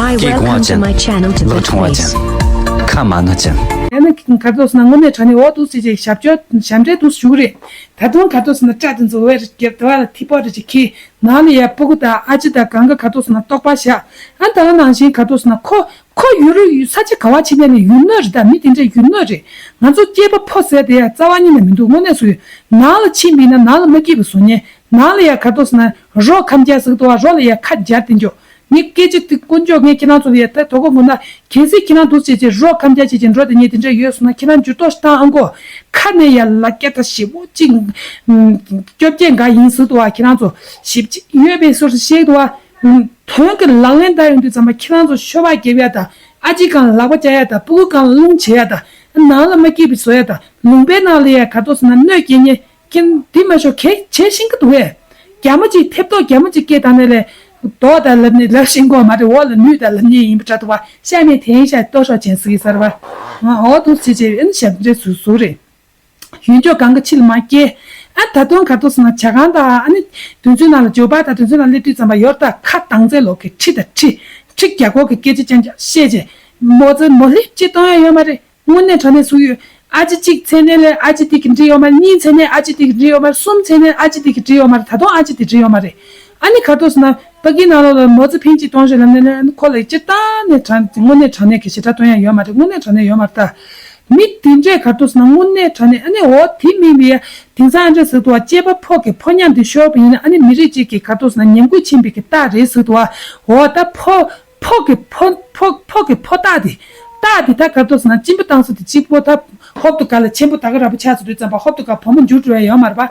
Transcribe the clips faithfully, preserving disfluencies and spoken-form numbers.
སྐྱེས་གོང་བ་ཅན། ལག་ཕྲེང་བ་ཅན། ཁ་མ་ན་ཅན། ཡང་ན་ག་ཚོད་སོང་ན་དངོས་གནས་དྲང་གནས་འོ་འདུག་ཟེར་ཅིག་ཞབས་ཕྱོགས་ཞབས་འདྲེན་འདུག་ཞུ་གི་རེད། ད་དུང་ག་ཚོད་སོང་ན་སྐྲ་དེ་ཚོ་བེར་རྒྱབ་དེ་བ་ལ་ཐིགས་པ་རེ་ཅིག་ཁྱེར། ནང་ལ་ཡ་སྤུ་གུ་དང་ཨ་ཅེ་དང་གང་ག་ག་ཚོད་སོང་ན་ལྟོགས་པ་བཞག་ཨ་ད་ག་ནང་བཞིན་ག་ཚོད་སོང་ན་ཁོ་ཁོ་ཡུལ་ས་ཆ་ག་བ་ཕྱིན་ནས་ནི་ཡུལ་ནོར་རེད། ད་མི་དེ་འདྲའི་ཡུལ་ནོར་རེད། ང་ཚོ་སྐྱེས་པ་ཕོ་ཟེར་དེ་ཡ་རྩ་བ་ཉིད་ནས་མི་འདུག་དངོས་གནས་སུ་ཡོད། ནང་ལ་ཕྱིན་པ་ཡིན་ན་ནང་ལ་མ་སྐྱིད་པ་བཟོ་མཁན། ནང་ལ་ཡ་ག་ཚོད་སོང་ན་རོ་ཁ་འབྱར་ཟེར་གི་འདུག་བ། རོ་ལ་ཡ་ཁ་འབྱར་དེ་འཇོག་ངས་སྐད་ཆ་དེ་དཀོན་མཆོག་ངས་ཁྱེད་རང་ཚོ་ལ་ཡ་ད་དོ་དགོང་དགོང་ན་གལ་སྲིད་ཁྱེད་རང་འདུག་བྱས་བྱས་རོ་ཁ་འབྱར་བྱས་བྱས་འགྲོ་དེ་ཉིད་དེ་འདྲ་ཡོད་སོང་ན་ཁྱེད་རང་འགྱུར་ལྡོག་ཞིག་བཏང་ཨང་གོ། ཁ་ནས་ཡ་ལ་སྐད་ད་ཞེ་པོ་ཅིག་སྐྱོབ་སྐྱེས་འགའ་ཡིན་ཟེར་གི་འདུག་བ། ཁྱེད་རང་ཚོ་ཞིབ་ཅིག་ཡོད་པའི་སོར་བཤད་གི་འདུག་བ། དོན་གྱི་ལག་ལེན་བསྟར་ཡོང་དུས་ཙམ་པ་ཁྱེད་རང་ཚོ་ཤོ་བག་རྒྱབ་ཡ་དང་ཨ་ཅེ་གང་ལག་པ་བཅག་ཡ་དང་སྤུ་གུ་གང་རླུང་བྱེད་ཡ་དང་ནང་ལ་མ་སྐྱིད་པའི་བཟོ་ཡ་དང་ལུང་པའི་ནང་ལ་ཡ་ག་ཚོད་སོང་ན་གནོད་སྐྱེལ་མཁན། ཁྱེད་འདི་མ་ཤོ་གས་བྱེད་ཤེས་ཀྱི་འདུག་གས། རྒྱ་མ་ཅིག་ཐེབས་ཏོག་རྒྱ་མ་ཅིག་སྐད་བཏང་ནས་ལས། རྡོ་དང་ལབ་ནས་ལབ་ཤེས་གོ་མ་རེད། འོག་ལ་ནུས་དང་ལབ་མཁན་ཡིན་པ་འདྲ་འདུག་བ། ཤ་མེད་དེ་ཡིན་ཤ་ལྟོ་ཤོག་ཅན་ཟིག་ཡིན་ས་རེད་བ། ང་འོ་འདུག་ཅེས་བྱས་ཨ་ནི་ཞབས་འདྲེན་ཟུར་ཟུར་རེད། ཡུལ་ཕྱོགས་གང་ག་ཕྱི་ལ་མ་སྐྱེལ། ཨ་ད་དུང་ག་ཚོད་སོང་ན་ཇ་ཁང་དང་ཨ་ནི་དུས་ཚོད་ནང་ལ་ཇོ་པ་དང་དུས་ཚོད་ནང་སླེབས་དུས་ཙམ་པ་ཡོར་ད་ཁ་དང་ཚེ་ལོག་གི་ཁྲི་དང་ཁྲི། ཁྲི་རྒྱ་སྒོར་གི་སྐད་ཆ་ཅན་ཅན་བཤད་བྱས། མོ་ཚོ་མོ་ལྷེབ་ཅིག་གཏོང་ཡ་ཡོད་མ་རེད། དངོས་གནས་དྲང་གནས་སུ་ཡོད། ཨ་ཅེ་གཅིག་མཚན་གནས་ལས་ཨ་ཅེ་དེ་གི་འགྲིག་ཡོད་མ་རེད། གཉིས་མཚན་གནས་ཨ་ཅེ་དེ་གི་འགྲིག་ཡོད་མ་རེད། གསུམ་མཚན་གནས་ཨ་ཅེ་དེ་གི་འགྲིག་ཡོད་མ་རེད། ད་དུང་ཨ་ཅེ་དེ་འགྲིག་ཡོད་མ་རེད། ཨ་ནི་ག་ཚོད་སོང་ན་ཕ་གི་ནང་ལོགས་ལ་མོ་ཚོ་ཕིན་གཅིག་གཏོང་ཞིག་ལབ་ནས་ནི་ཁོ་ལ་སྤྱིར་བཏང་ནས་དྲང་དངོས་གནས་དྲང་གནས་ཀྱི་ཞེ་དྲག་གཏོང་ཡ་ཡོད་མ་རེད། དངོས་གནས་དྲང་གནས་ཡོད་མ་རེད་ད། མི་དེ་འདྲས་ག་ཚོད་སོང་ན་དངོས་གནས་དྲང་གནས་ཨ་ནི་འོ་དེ་མིན་པའི་དེང་སང་ཨ་འདྲས་ཟེར་འདུག་བ། སྐྱེས་པ་ཕོ་གི་ཕོ་ཉམས་དེ་ཤོར་བ་ཡིན་ན་ཨ་ནི་མི་རིགས་གཅིག་གི་ག་ཚོད་སོང་ན་ཉམས་རྒུད་ཕྱིན་པའི་གི་རྟགས་རེད་ཟེར་འདུག་བ། འོ་ད་ཕོ། ཕོ་གི་ཕོ་ཕོ་ཕོ་གི་ཕོ་རྟགས་དེ། རྟགས་དེ་ད་ག་ཚོད་སོང་ན་གཅིན་པ་བཏང་ས་དེ་གཅིག་པོ་ད་ཧོབ་ཏུ་ག་ལ་ཆེན་པོ་ད་ག་ར་པོ་ཆགས་ཚུལ་དུས་ཙམ་པ་ཧོབ་ཏུ་ག་བུ་མོ་འགྱུར་འགྲོ་ཡ་ཡོད་མ་རེད་པ།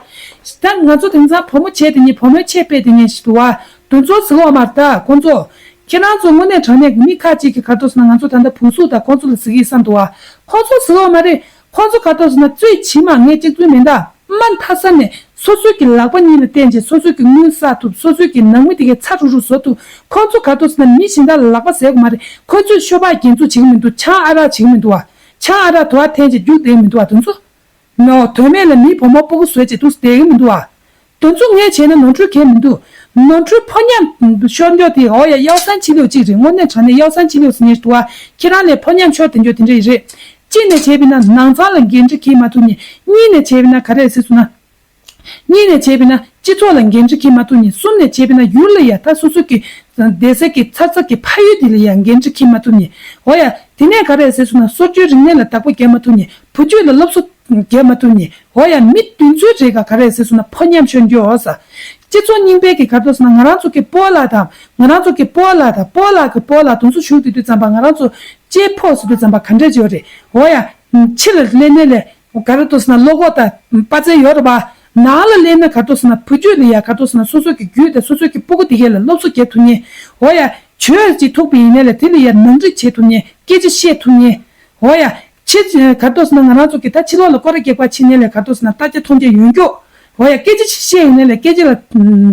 ད་ང་ཚོ་དེང་སང་བུ་མོ་བྱས་དེ་ཉིད་བུ་མོའི་ཆས་སྤེལ་དེ་ཉིད་ཞིག་འདུག་བ། དེ་ཚོ་ཟེར་བ་མ་རེད་ད་ཁོང་ཚོ། ཁྱེད་རང་ཚོ་དངོས་གནས་དྲང་གནས་མི་ཁ་ཅིག་གིས་ག་ཚོད་སོང་ན་ང་ཚོ་ད་ལྟ་བུ་གཟུགས་དང་ཁོང་ཚོ་ལ་ཟེར་གི་ཡིན་བསམ་འདུག་བ། ཁོང་ཚོ་ཟེར་བ་མ་རེད། ཁོང་ཚོ་ག་ཚོད་སོང་ན་རྩོད་བྱེད་མ་ངས་གཅིག་ཚུལ་མིན་ད། མ་མཐའ་ས་ནས་སོ་སོའི་གི་ལག་པ་གཉིས་ལ་བརྟེན་བྱས་སོ་སོའི་གི་དངུལ་བསགས་ཐུབ། སོ་སོའི་གི་ནང་མི་དེ་གའི་ཚ་རུ་རུ་བཟོ་ཐུབ། ཁོ་ཚོ་ག་ཚོད་ཟེར་ན་མི་གཞན་དག་ལ་ལག་པ་ཟེར་གི་མ་རེད། ཁོ་ཚོས་ཤོ་སྦག་རྒྱན་འཛུགས་བྱེད་གི་མི་འདུག་ཆང་ཨ་རག་བྱེད་གི་མི་འདུག་བ། ཆང་ཨ་རག་དུ་བ་འཐེན་བྱས་རྒྱུག་བསྡད་གི་མི་འདུག་བ། དེ་ཚོ་ནོ་དོན་མེད་ལ་མི་བུ་མོ་སྤུ་གུ་བཟོས་བྱས་འདུག་བསྡད་གི་མི་འདུག་བ། དེ་ཚོ་ངས་བྱས་ན་ནོར་འཁྲུལ་གང་ཡང་མི་འདུག་ནོར་འཁྲུལ་ཕོ་ཉ་ཤོར་འཇོག་དེ་འོ་ཡ་གཡའུ་སང་ཕྱི་ལོགས་གཅིག་རེད། དངོས་གནས་དྲང་གནས་གཡའུ་སང་ཕྱི་ལོགས་ཟེར་ནས་འདུག་བ། ཁྱེད་རང་ལས་ཕོ་ཉ་ཤོར་དེ་འཇོག་དེ་འདྲ་ཡི་རེད། གཅིག་ནས་བྱས་པས་ན་ནང་ཚང་ལ་འགན་འཁྲི་འཁྱེར་མ་ཐུབ་ནས། གཉིས་ནས་བྱས་པས་ན་ག་རེ་ཟེར་སོང་ན། གཉིས་ནས་བྱས་པས་ན་སྤྱི་ཚོགས་ལ་འགན་འཁྲི་འཁྱེར་མ་ཐུབ་ནས། གསུམ་ནས་བྱས་པས་ན་ཡུལ་ལ་ཡ་ད་སོ་སོ་གི་བསྡད་ས་གི་ཚ་ཚ་གི་ཕ་ཡུལ་དེ་ལ་ཡ་འགན་འཁྲི་འཁྱེར་མ་ཐུབ་ནས། འོ་ཡ་དེ་ནས་ག་རེ་ཟེར་སོང་ན་སྲོལ་རྒྱུན་རིག་གནས་ལ་བདག་པོ་རྒྱབ་མ་ཐུབ་ནས། བུ་རྒྱུད་ལ་སློབ་གསོ་རྒྱབ་མ་ཐུབ་ནས། འོ་ཡ་མི་དེ་ཚོའི་རེ་ག་ག་རེ་ཟེར་སོང་ན་ཕོ་ཉམས་ཤོར་འགྱོ་འོ་ས། སྤྱི་ཚོགས་རྙིང་པའི་གི་ག་ཚོད་སོང་ན་ང་རང་ཚོ་གི་སྤོ་ལགས་དང་ང་རང་ཚོ་གི་སྤོ་ལགས་དང་སྤོ་ལགས་གི་སྤོ་ལགས་དེ་ཚོ་བཞུགས་དེ་དུས་ཙམ་པ་ང་རང་ཚོ་སྐྱེས་ཕོ་ཟེར་དུས་ཙམ་པ་ག་འདྲ་བྱེད་རེད། འོ་ཡ་ཕྱི་ལ་སླེབས་ནས་ལས། ག་རེ་འདུག་ཟེར་ན་བློ་ཁོག་དང་དཔའ་རྩལ་ཡོད་རེད་པ། ནང་ལ་སླེབས་ན་ག་འདུག་ཟེར་ན་བུ་རྒྱུད་ལ་ཡ་ག་འདུག་ཟེར་ན་སོ་སོ་གི་རྒྱུད་དང་སོ་སོ་གི་སྤུ་གུ་དེ་གས་ལ་སློབ་གསོ་རྒྱག་ཐུབ་མཁན། འོ་ཡ། བྱོས་ཅིག་ཐུག་པ་ཡིན་ནའི་ལ་དེ་ལ་ཡ་ནང་འགྲིག་བྱེད་ཐུབ་མཁན། སྐད་ཆ་བཤད་ཐུབ་མཁན། འོ་ཡ། ཕྱི་ག་འདུག་ཟེར་ན་ང་རང་ཚོ་གི་ད་ཕྱི་ལོགས་ལ་སྐོར་ར་རྒྱག་པ་ཕྱིན་ནའི་ལ་ག་འདུག་ཟེར་ན་ལྟ་རྒྱ་མཐོང་རྒྱ་ཡོད་མཁན། འོ་ཡ། སྐད་ཆ་ཞིག་བཤད་ཡིན་ནའི་ལ་སྐད་ཆ་ལ་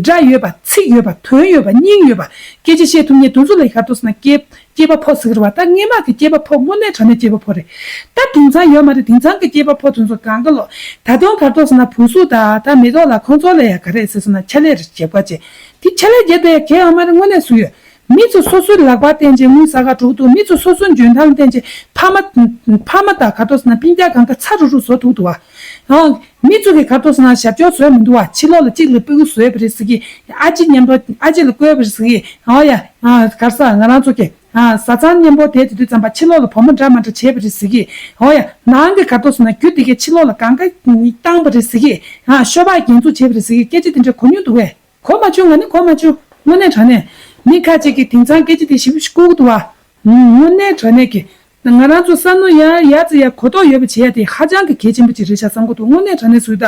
སྒྲ་ཡོད་པ། ཚིག་ཡོད་པ། དོན་ཡོད་པ། སྙིང་ཡོད་པ། སྐད་ཆ་བཤད་ཐུབ་མཁན་དེ་ཚོ་ལ་ག་འདུག་ཟེར་ན་སྐད། སྐྱེས་པ་ཕོ་ཟེར་གི་རེད་བ། ད་སྔོན་མ་གི་སྐྱེས་པ་ཕོ་དངོས་གནས་དྲང་གནས་སྐྱེས་པ་ཕོ་རེད། ད་དེང་སང་ཡོད་མ་རེད། དེང་སང་གི་སྐྱེས་པ་ཕོ་དེ་ཚོ་གང་ག་ལོ། ད་དུང་ག་འདུག་ཟེར་ན་བུ་གཟུགས་དང་ད་མེ་ཏོག་ལ་ཁོང་ཚོ་ལ་ཡ་ག་རེ་ཟེར་སོང་ན་ཕྱག་ལས་རེ་བྱེད་པ་བྱེད། དེ་ཕྱག་ལས་བརྒྱབ་པའི་གལ་ཡོད་མ་རེད། དངོས་གནས་སུ་ཡོད། མི་ཚོ་སོ་སོའི་ལག་པ་བརྟེན་བྱས་དངུལ་ཟ་ག་འགྲོ་གི་འདུག་མི་ཚོ་སོ་སོའི་འཇོན་ཐང་བརྟེན་བྱས་ཕ་མ། ཕ་མ་དང་ག་འདུག་ཟེར་ན་སྤུན་ཀྱག་གང་ག་ཚ་རུ་རུ་བཟོ་ཐུབ་འདུག་བ། ཨང་། མི་ཚོ་གི་ག་འདུག་ཟེར་ན་ཞབས་ཕྱོགས་བཟོས་མི་འདུག་བ། ཕྱི་ལོགས་ལ་གཅིག་ལ་སྤུ་གུ་བཟོས་པ་རེད་ཟེར་གི། ཨ་ཅེ་མཉམ་དུ་ཨ་ཅེ་ལ་བསྐོས་པ་རེད་ཟེར་གི། ཨོ་ཡ། ཨ་ག་རེ་ཟེར་ང་རང་ཚོ་གི། ཨ་བཟའ་ཚང་མཉམ་པོ་བསྡད་དེ་དུས་ཙམ་པ་ཕྱི་ལོགས་ལ་བུ་མོ་འདྲ་མ་འདྲ་བྱས་པ་རེད་ཟེར་གི། ཨོ་ཡ། ནང་གི་ག་འདུག་ཟེར་ན་རྒྱུ་དེ་གའི་ཕྱི་ལོགས་ལ་གང་ག་བཏང་པ་རེད་ཟེར་གི། ཨ་ཤོ་སྦག་རྒྱན་འཛུགས་བྱས་པ་རེད་ཟེར་གི། སྐད་ཆ་དེ་འདྲ་གོ་མྱོང་འདུག་གས། གོ་མ་བྱུང་། ང་ནི་གོ་མ་བྱུང་། དངོས་གནས་དྲང་གནས། མི་ཁ་ཅིག་གིས་དེང་སང་སྐད་ཆ་དེ་ཞིབ་ཞིབ་བསྐུར་གི་འདུག་བ། དངོས་གནས་དྲང་གནས་ཀྱི། ང་རང་ཚོ་བསམ་བློ་ཡ་ཡ་ཙི་ཡ་གོ་རྟོགས་ཡོད་པ་བྱེད་ཡ་དེ་ཧ་ཅང་གི་གལ་ཆེན་པོ་ཅིག་རེད་ཤག་བསམ་གི་འདུག་དངོས་གནས་དྲང་གནས་སུ་ད།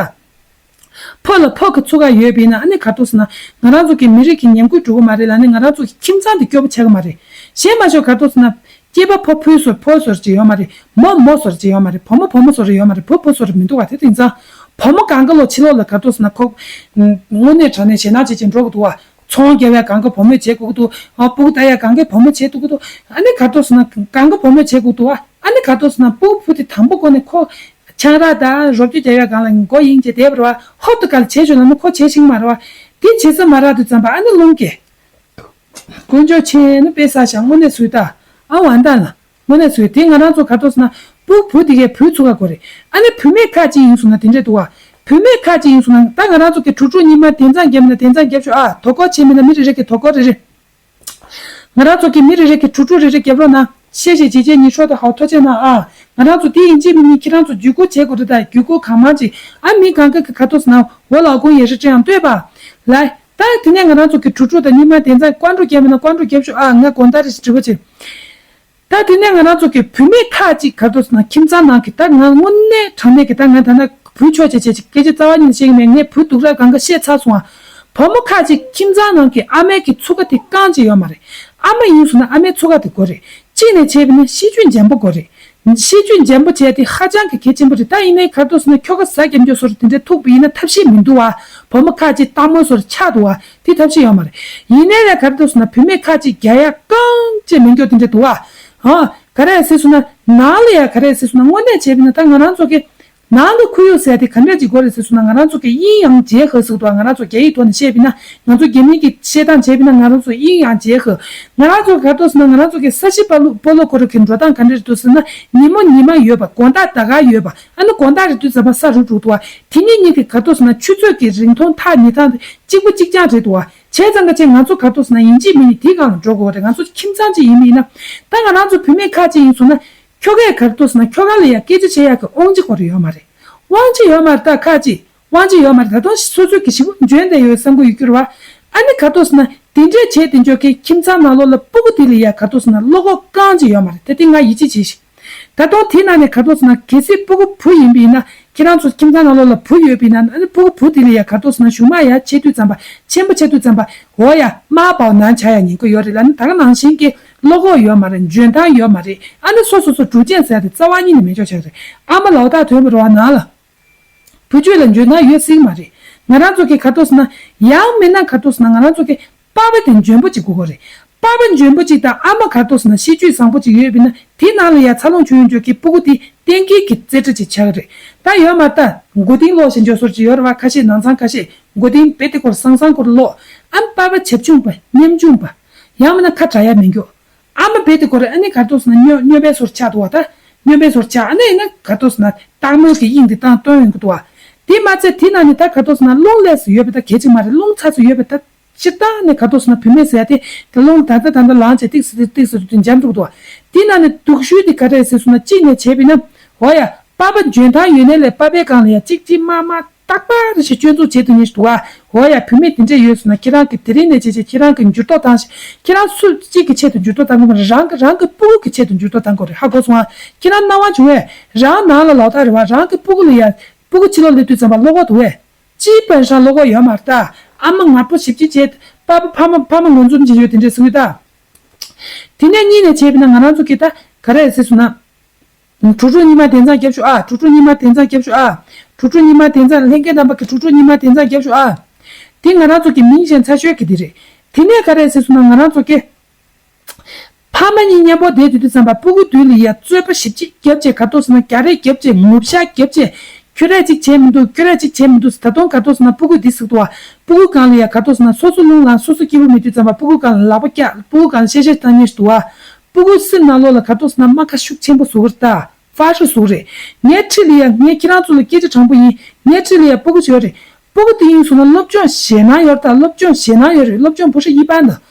ཕོ་ལ་ཕོ་གི་ཚུགས་ཀ་ཡོད་པ་ཡིན་ན་ཨ་ནི་ག་འདུག་ཟེར་ན་ང་རང་ཚོ་གི་མི་རིགས་ཀྱི་ཉམས་རྒུད་འགྲོ་གི་མ་རེད་ལ་ནི་ང་རང་ཚོ་གི་ཁྱིམ་ཚང་དེ་སྐྱོ་པོ་ཆགས་གི་མ་རེད། གཞན་མ་ཤོག་ག་འདུག་ཟེར་ན། སྐྱེས་པ་ཕོ་ཕོ་ཟེར་ཕོ་ཟེར་ཅིག་ཡོད་མ་རེད། མོ་མོ་ཟེར་ཅིག་ཡོད་མ་རེད། བུ་མོ་བུ་མོ་ཟེར་ཡོད་མ་རེད། བུ་བུ་ཟེར་མི་འདུག་བ། དེ་དེང་སང་བུ་མོ་གང་ག་ལོ་ཕྱི་ལོགས་ལ་ག་འདུག་ཟེར་ན་ཁོ། དངོས་གནས་དྲང་གནས་ཞེད་སྣང་བྱེད་ཅིག་འགྲོ་གི་འདུག་བ། ཚོང་རྒྱག་ཡ་གང་ག་བུ་མོས་བྱེད་དགོས་ཀྱི་འདུག་ཨ་སྤུ་གུ་ལྟ་ཡ་གང་ག་བུ་མོས་བྱེད་དགོས་ཀྱི་འདུག་ཨ་ནི་ག་འདུག་ཟེར་ན་གང་ག་བུ་མོས་བྱེད་དགོས་འདུག་ཨ་ཨ་ནི་ག་འདུག་ཟེར་ན་སྤུ་གུ་བུ་དེ་དང་པོ་གོ་ནས་ཁོ་ཆང་རག་དང་རོབ་ཅོ་རྒྱག་ཡ་གང་ལ་མགོ་གཡེང་བྱས་བསྡད་པ་རེད་བ། ཧོབ་ཏེ་ག་ལ་བྱེད་ཆོག་ལབ་ན་ཁོ་བྱེད་ཤེས་ཀྱི་མ་རེད་བ། དེ་བྱེད་ས་མ་རག་དུས་ཙམ་པ་ཨ་ནི་རླུང་སྐྱེ། དཀོན་མཆོག་མཁྱེན་ནི་དཔེ་བསགས་ཤག་དངོས་གནས་སུས་ད། ཨ་ཝན་ཏན་ལ། དངོས་གནས་སུས་དེ་ང་རང་ཚོ་ག་ཏོ་ཟེར་ན། སྤུ་བུ་དེ་གའི་བུ་ཚུགས་ཀ་དགོས་རེད། ཨ་ནི་བུད་མེད་ཁ་ཅིག་ཡིན་སོང་ན་དེ་འདྲས་འདུག་བ། བུད་མེད་ཁ་ཅིག་ཡིན་སོང་ན་ད་ང་རང་ཚོ་གི་དྲུག་དྲུག་གཉིས་མ་དེ་ཚང་རྒྱབ་ན་དེ་ཚང་རྒྱབ་ཤོག་ཨ། དོ་ཁོ་བྱེད་མིན་ན་མི་རེ་རེ་གི་དོ་ཁོ་རེ་རེ། ང་རང་ཚོ་གི་མི་རེ་རེ་གི་དྲུག་དྲུག་རེ་རེ་རྒྱབ་རོགས་གནང་། ཤེས་ཤེས་བྱེད་བྱེད་ཉི་ཤོ་དང་ཧའོ་ཐོ་ཆེ་ན་ཨ། ང་རང་ཚོ་དེ་ཡིན་གཅིག་མིན་གཉིས་ཁྱེད་རང་ཚོ་བརྒྱུད་སྐུར་བྱེད་དགོས་རེད་ད། བརྒྱུད་སྐུར་གང་མང་ཅིག་ཨ། མི་གང་ག་གི་ག་ཏོ་ཟེར་ན་འོ་ལག་ཁུང་ཡེ་ཧྲི་ཀྲི་ཡང་ལྟོས་པ། ལའི། ད་དེ་ནས་ང་རང་ཚོ་གི་དྲུག་དྲུག་དང་གཉིས་མ་དེ་ཚང་ཀོན་ཀྲུ་རྒྱབ་མིན་ན་ཀོན་ཀྲུ་རྒྱབ་ཤོག་ཨ། ང་དགོང་དག་རེ་ཞིག་དྲི་བ་བྱེད། ད་དེ་ནས་ང་རང་ཚོ་གི་བུད་མེད་ཁག་ཅིག་ག་ཏོ་ཟེར་ན་ཁྱིམ་ཚང་ནང་གི་ད་ང་དངོས་གནས་དྲང་གནས་ཀྱི་ད་ང་ད་ལྟ་བུ་ཆོག་བྱེད་བྱེད་ཅིག་སྐད་ཆ་རྩ་བ་ཉིད་ནས་བཤད་གི་མེད། ངས་བུ་སྡུག་ར་གང་ག་བཤད་ཚར་སོང་ཨ། བུ་མོ་ཁག་ཅིག་ཁྱིམ་ཚང་ནང་གི་ཨ་མའི་གི་ཚུགས་ཀ་དེ་རྐང་གཅིག་ཡོད་མ་རེད། ཨ་མ་ཡིན་སོང་ན་ཨ་མའི་ཚུགས་ཀ་དེ་དགོས་རེད། གཅིག་ནས་བྱས་པ་ན་ཤེས་རྒྱུད་འཇམ་པོ་དགོས་རེད། ཤེས་རྒྱུད་འཇམ་པོ་བྱས་ཏེ་ཧ་ཅང་གི་གལ་ཆེན་པོ་རེད། ད་ཡིན་ནའི་ག་ཏོ་ཟེར་ན་ཁྱོ་ག་ཟ་རྒྱབ་འཇོག་སོར་དེ་འདྲའི་ཐུག་པ་ཡིན་ན་ཐབས་ཤེས་མི་འདུག་བ། བུ་མོ་ཁ་ཅིག་སྟག་མོ་སོར་ཆགས་འདུག་བ། དེ་ཐབས་ཤེས་ཡོད་མ་རེད། ཡིན་ནའི་ལས་ག་ཏོ་ཟེར་ན་བུད་མེད་ཁ་ཅིག་རྒྱ་ཡག་རྐང་ཅིག་མི་འགྱོ་དེ་འདྲ་འདུག་བ། ཧ། ག་རེ་ཟེར་སོང་ན་ནང་ལ་ཡ་ག་རེ་ཟེར་སོང་ན་དངོས་གནས་བྱས་པ་ཡིན་ན་ད་ང་རང་ཚོ་གི་ནང་གི་ཁོར་ཡུག་ཟེར་དེ་ག་འདྲ་ཅིག་དགོས་རེད་ཟེར་སོང་ན། ང་རང་ཚོ་གི་ཡིན་ཡང་ཇེ་ཧ་ཟེར་འདུག་བ། ང་རང་ཚོ་རྒྱ་ཡིག་ཐོག་ནས་བཤད་པ་ཡིན་ན་ང་ཚོ་རྒྱ་མི་གི་བཤད་སྟངས་བྱས་པ་ཡིན་ན་ང་རང་ཚོ་ཡིན་ཡང་ཇེ་ཧ། ང་རང་ཚོ་ག་ཏོ་ཟེར་ན་ང་རང་ཚོ་གི་ས་གཞི་པ་ལུ་སྤོ་ལོ་ཁོ་ར་གི་འགྲོ་སྟངས་ག་འདྲ་རེད་འདུག་ཟེར་ན། ཉིན་མོ་ཉི་མ་ཡོད་པ། དགོང་དག་ཟླ་སྐར་ཡོད་པ། ཨ་ནི་དགོང་དག་རེད་དུས་ཙམ་པ་ས་རུབ་འགྲོ་འདུག་བ། དེ་གཉིས་གཉིས་ཀྱི་ག་ཏོ་ཟེར་ན་ཆུ་ཚོད་ཀྱི་རིང་ཐུང་ཐག་ཉེ་ཐག་གཅིག་པ་གཅིག་རྐྱང་རེད་འདུག་བ། བྱས་ཙང་ག་ཅིག་ང་ཚོ་ག་ཏོ་ཟེར་ན་ཡིན་གཅིག་མིན་གཉིས་དེའི་སྒང་ལ་འགྲོ་དགོས་པ་རེད། ང་ཚོ་ཁྱིམ་ཚང་གཅིག་ཡིན་པ་ཡིན་ན། ད་ང་རང་ཚོ་བུད་མེད་ཁག་ཅིག་ཡིན་སོང་ན། ཁྱོ་གས་ག་ཏོ་ཟེར་ན་ཁྱོ་ག་ལ་ཡ་སྐད་ཆ་བཤད་ཡག་གི་དབང་ཆ་ཁོ་རང་ཡོད་མ་རེད། དབང་ཆ་ཡོད་མ་རེད། ད་ཁག་ཅིག་དབང་ཆ་ཡོད་མ་རེད། ད་དུང་སོ་སོའི་གི་ཞི་བོ་འཇོན་བསྡད་ཡོད་བསམ་གི་ཡོད་རྒྱུ་རེད་བ། ཨ་ནི་ག་ཏོ་ཟེར་ན་དེ་འདྲས་བྱས་དེ་འཇོག་གི་ཁྱིམ་ཚང་ནང་ལོགས་ལ་སྤུ་གུ་དེ་ལ་ཡ་ག་ཏོ་ཟེར་ན་བློ་ཁོག་རྐང་གཅིག་ཡོད་མ་རེད། ད་དེ་ང་ཡིད་ཆེས་བྱེད་ཤིག་ད་དུང་དེ་ནང་ནས་ག་ཏོ་ཟེར་ན་གལ་སྲིད་སྤུ་གུ་བུ་ཡིན་པ་ཡིན་ན། ཁྱེད་རང་ཚོ་ཁྱིམ་ཚང་ནང་ལོགས་ལ་བུ་ཡོད་པ་ཡིན་ན། ཨ་ནི་སྤུ་གུ་བུ་དེ་ལ་ཡ་ག་ཏོ་ཟེར་ན་གཞུག་མ་ཡ་ཆེ་དུས་ཙམ་པ། ཆེན་པོ་ཆེ་དུས་ཙམ་པ། འོ་ཡ་དམར་བའོ་ནང་ཆ་ཡ་ཉན་གི་ཡོད་རེད་ལ། ཨ་ནི་ད་ག་ནང་བཞིན་གྱི་བློ་ཁོག་ཡོད་མ་རེད། འཇོན་ཐང་ཡོད་མ་རེད། ཨ་ནི་སོ་སོ་སོ་གྲུ་ཆེན་ཟེར་དེ་རྩ་བ་ཉིད་ནས་མེད་ཆོག་ཆགས་རེད། ཨ་མ་ལོག་ཐག་ཐོན་པ་རེད་བ་ནང་ལ། བུ་ཆོས་ལ་འཇོན་ཐང་ཡོད་སྲིད་མ་རེད། ང་རང་ཚོ་གི་ག་ཏོ་ཟེར་ན། ཡང་མིན་ན་ག་ཏོ་ཟེར་ན་ང་རང་ཚོ་གི་པ་ཕ་དེ་འཇོན་པོ་ཅིག་དགོས་ཀྱི་རེད། པ་ཕ་འཇོན་པོ་ཅིག་དང་ཨ་མ་ག་ཏོ་ཟེར་ན་ཤེས་རྒྱུད་བཟང་པོ་ཅིག་ཡོད་པ་ཡིན་ན། དེ་ནང་ལ་ཡ་འཚར་ལོངས་བྱུང་ཡོང་རྒྱུ་གི་སྤུ་གུ་དེ་གཏན་འཁེལ་གྱི་རྩེ་གྲ་ཅིག་ཆགས་ཀྱི་རེད། ད་ཡོད་མ་རེད་ད། མགོ་རྟིང་སློག་བཞིན་འཇོག་སོར་ཅིག་ཡོད་རེད་བ། ཁ་ཤས་ནང་ཚང་ཁ་ཤས་མགོ་རྟིང་རྦད་དེ་སྐོར་སང་སང་སྐོར་སློག་ཨ་ནི་པ་ཕ་བྱབ་ཆུང་པ་ཉམ་ཆུང་པ། ཡང་མིན་ན་ཁ་གྲག་ཡ་མི་འགྱོ། ཨ་མ་རྦད་དེ་སྐོར་ཨ་ནི་ག་ཏོ་ཟེར་ན་སྨྱོ་སྨྱོན་པའི་སོར་ཆགས་འདུག་བ་ད། སྨྱོན་པའི་སོར་ཆགས། ཨ་ནི་ཡིན་ན་ག་ཏོ་ཟེར་ན་སྟག་མོ་གི་དབྱིངས་དེ་བཏང་བཏོན་ཡོང་གི་འདུག་བ། དེ་མ་ཚད་དེ་ནང་ནས་ད་ག་ཏོ་ཟེར་ན་རླུང་ལས་སུ་ཡོད་པ་ད་གལ་ཆེ་མ་རེད། རླུང་ཚ་སུ་ཡོད་པ་ད། སྤྱིར་བཏང་ནས་ག་ཏོ་ཟེར་ན་བུད་མེད་ཟེར་ཡ་དེ་དེ་རླུང་ད་ལྟ་ད་ལྟ་ལངས་བྱས་ཏིག་སེ་ཏིག་སེ་ཏིག་སེ་འཇམ་འགྲོ་གི་འདུག་བ། དེ་ནང་ནས་སྡུག་ཤོས་དེ་ག་རེ་ཟེར་སོང་ན། གཅིག་ནས་བྱས་པ་ཡིན་ན། འོ་ཡ། པ་ཕ་འཇོན་ཐང་ཡོད་ནའི་ལས་པ་ཕའི་སྒང་ལ་ཡ་གཅིག་གཅིག་མ་མ་རྟག་པ་རེ་ཞིག་སྐྱོན་འཛུགས་བྱེད་ཐུབ་མཁན་ཞིག་འདུག་བ། འོ་ཡ། བུད་མེད་དེ་འདྲས་ཡོད་སོང་ན་ཁྱེད་རང་གིས་དེ་རིང་ནས་བྱས་བྱས་ཁྱེད་རང་གིས་འགྱུར་ལྡོག་བཏང་ཞིག་ཁྱེད་རང་སུ་གཅིག་གི་ཆེད་དུ་འགྱུར་ལྡོག་བཏང་གི་མ་རེད། རང་གི་རང་གི་སྤུ་གུ་གི་ཆེད་དུ་འགྱུར་ལྡོག་བཏང་དགོས་རེད། ཧ་གོ་སོང་ཨ། ཁྱེད་རང་སྣང་བ་བྱུང་བས། རང་ནང་ལ་ལོག་ལྟ་རེད་བ། རང་གི་སྤུ་གུ་ལ་ཡ། སྤུ་གུ་ཕྱི་ལོགས་སླེབས་དུས་ཙམ་པ་བློ་ཁོག་འདུག་བས། ཅིའི་ཕན་རང་བློ་ཁོག་ཡོད་མ་རེད་ད། ཨ་མ་ངར་པོ་ཞེ་པོ་ཅིག་བྱས། པ་ཕ་ཕ་མ་ཕ་མ་ངོ་འཛོམས་བྱེད་ཡོད་དེ་འདྲས་གསུང་གི་ད། དེ་ནས་གཉིས་ནས་བྱས་པ་ན་ང་རང་ཚོ་གི་ད་ག་རེ་ཟེར་སོང་ན། དྲུག་དྲུག་གཉིས་མ་དེང་སང་རྒྱབ་ཤོག་ཨ། དྲུག་དྲུག་གཉིས་མ་དེང་སང་རྒྱབ་ཤོག་ཨ། དྲུག་དྲུག་གཉིས་མ་དེང་སང་ལྷན་རྒྱས་རྣམ་པ་གི་དྲུག་དྲུག་གཉིས་མ་དེང་སང་རྒྱབ་ཤོག་ཨ། དེ་ང་རང་ཚོ་གི་མིང་གཞན་ཚ་ཤོས་ཀྱི་དེ་རེད། དེ་ནས་ག་རེ་ཟེར་སོང་ན་ང་རང་ཚོ་གི། ཕ་མ་གཉིས་མཉམ་པོ་བསྡད་དུས་དུས་ཙམ་པ་སྤུ་གུ་དུས་ལ་ཡ་རྩོད་པ་ཞིབ་ཅིག་རྒྱབ་བྱས་ག་ཏོ་ཟེར་ན་རྒྱ་རེ་རྒྱབ་བྱས་ངུ་ཤ་རྒྱབ་བྱས། ཁྱོད་རས་ཅིག་བྱས་མི་འདུག་ཁྱོད་རས་ཅིག་བྱས་མི་འདུག་ད་དུང་ག་ཏོ་ཟེར་ན་སྤུ་གུ་འདི་ཟུག་འདུག་བ། སྤུ་གུ་སྒང་ལ་ཡ་ག་ཏོ་ཟེར་ན་སོ་སོ་རླུང་ལངས་སོ་སོ་སྐྱིད་པོ་མེད་དུས་ཙམ་པ་སྤུ་གུ་སྒང་ལ་ལག་པ་བཀྱག་སྤུ་གུ་སྒང་ལ་གཤེ་གཤེ་བཏང་མཁན་ཞིག་འདུག་བ། སྤུ་གུ་སེམས་ནང་ལོགས་ལ་ག་ཏོ་ཟེར་ན་རྨ་ཁ་ཤུགས་ཆེན་པོ་ཟུག་རེད་ད། ཧྥ་ཧྲི་ཟུག་རེད། ངའི་འཁྲིས་ལ་ཡ་ངས་ཁྱེད་རང་ཚོ་ལ་སྐད་ཆ་དྲང་པོ་ཡིན། ངའི་འཁྲིས་ལ་ཡ་སྤུ་གུ་ཡོད་རེད། སྤུ་གུ་དེ་ཡིན་སོང་ན་སློབ་སྦྱོང་ཞེད་སྣང་ཡོད་རེད་ད། སློབ་སྦྱོང་ཞེད་སྣང་ཡོད་རེད། སློབ་སྦྱོང་博士一班的།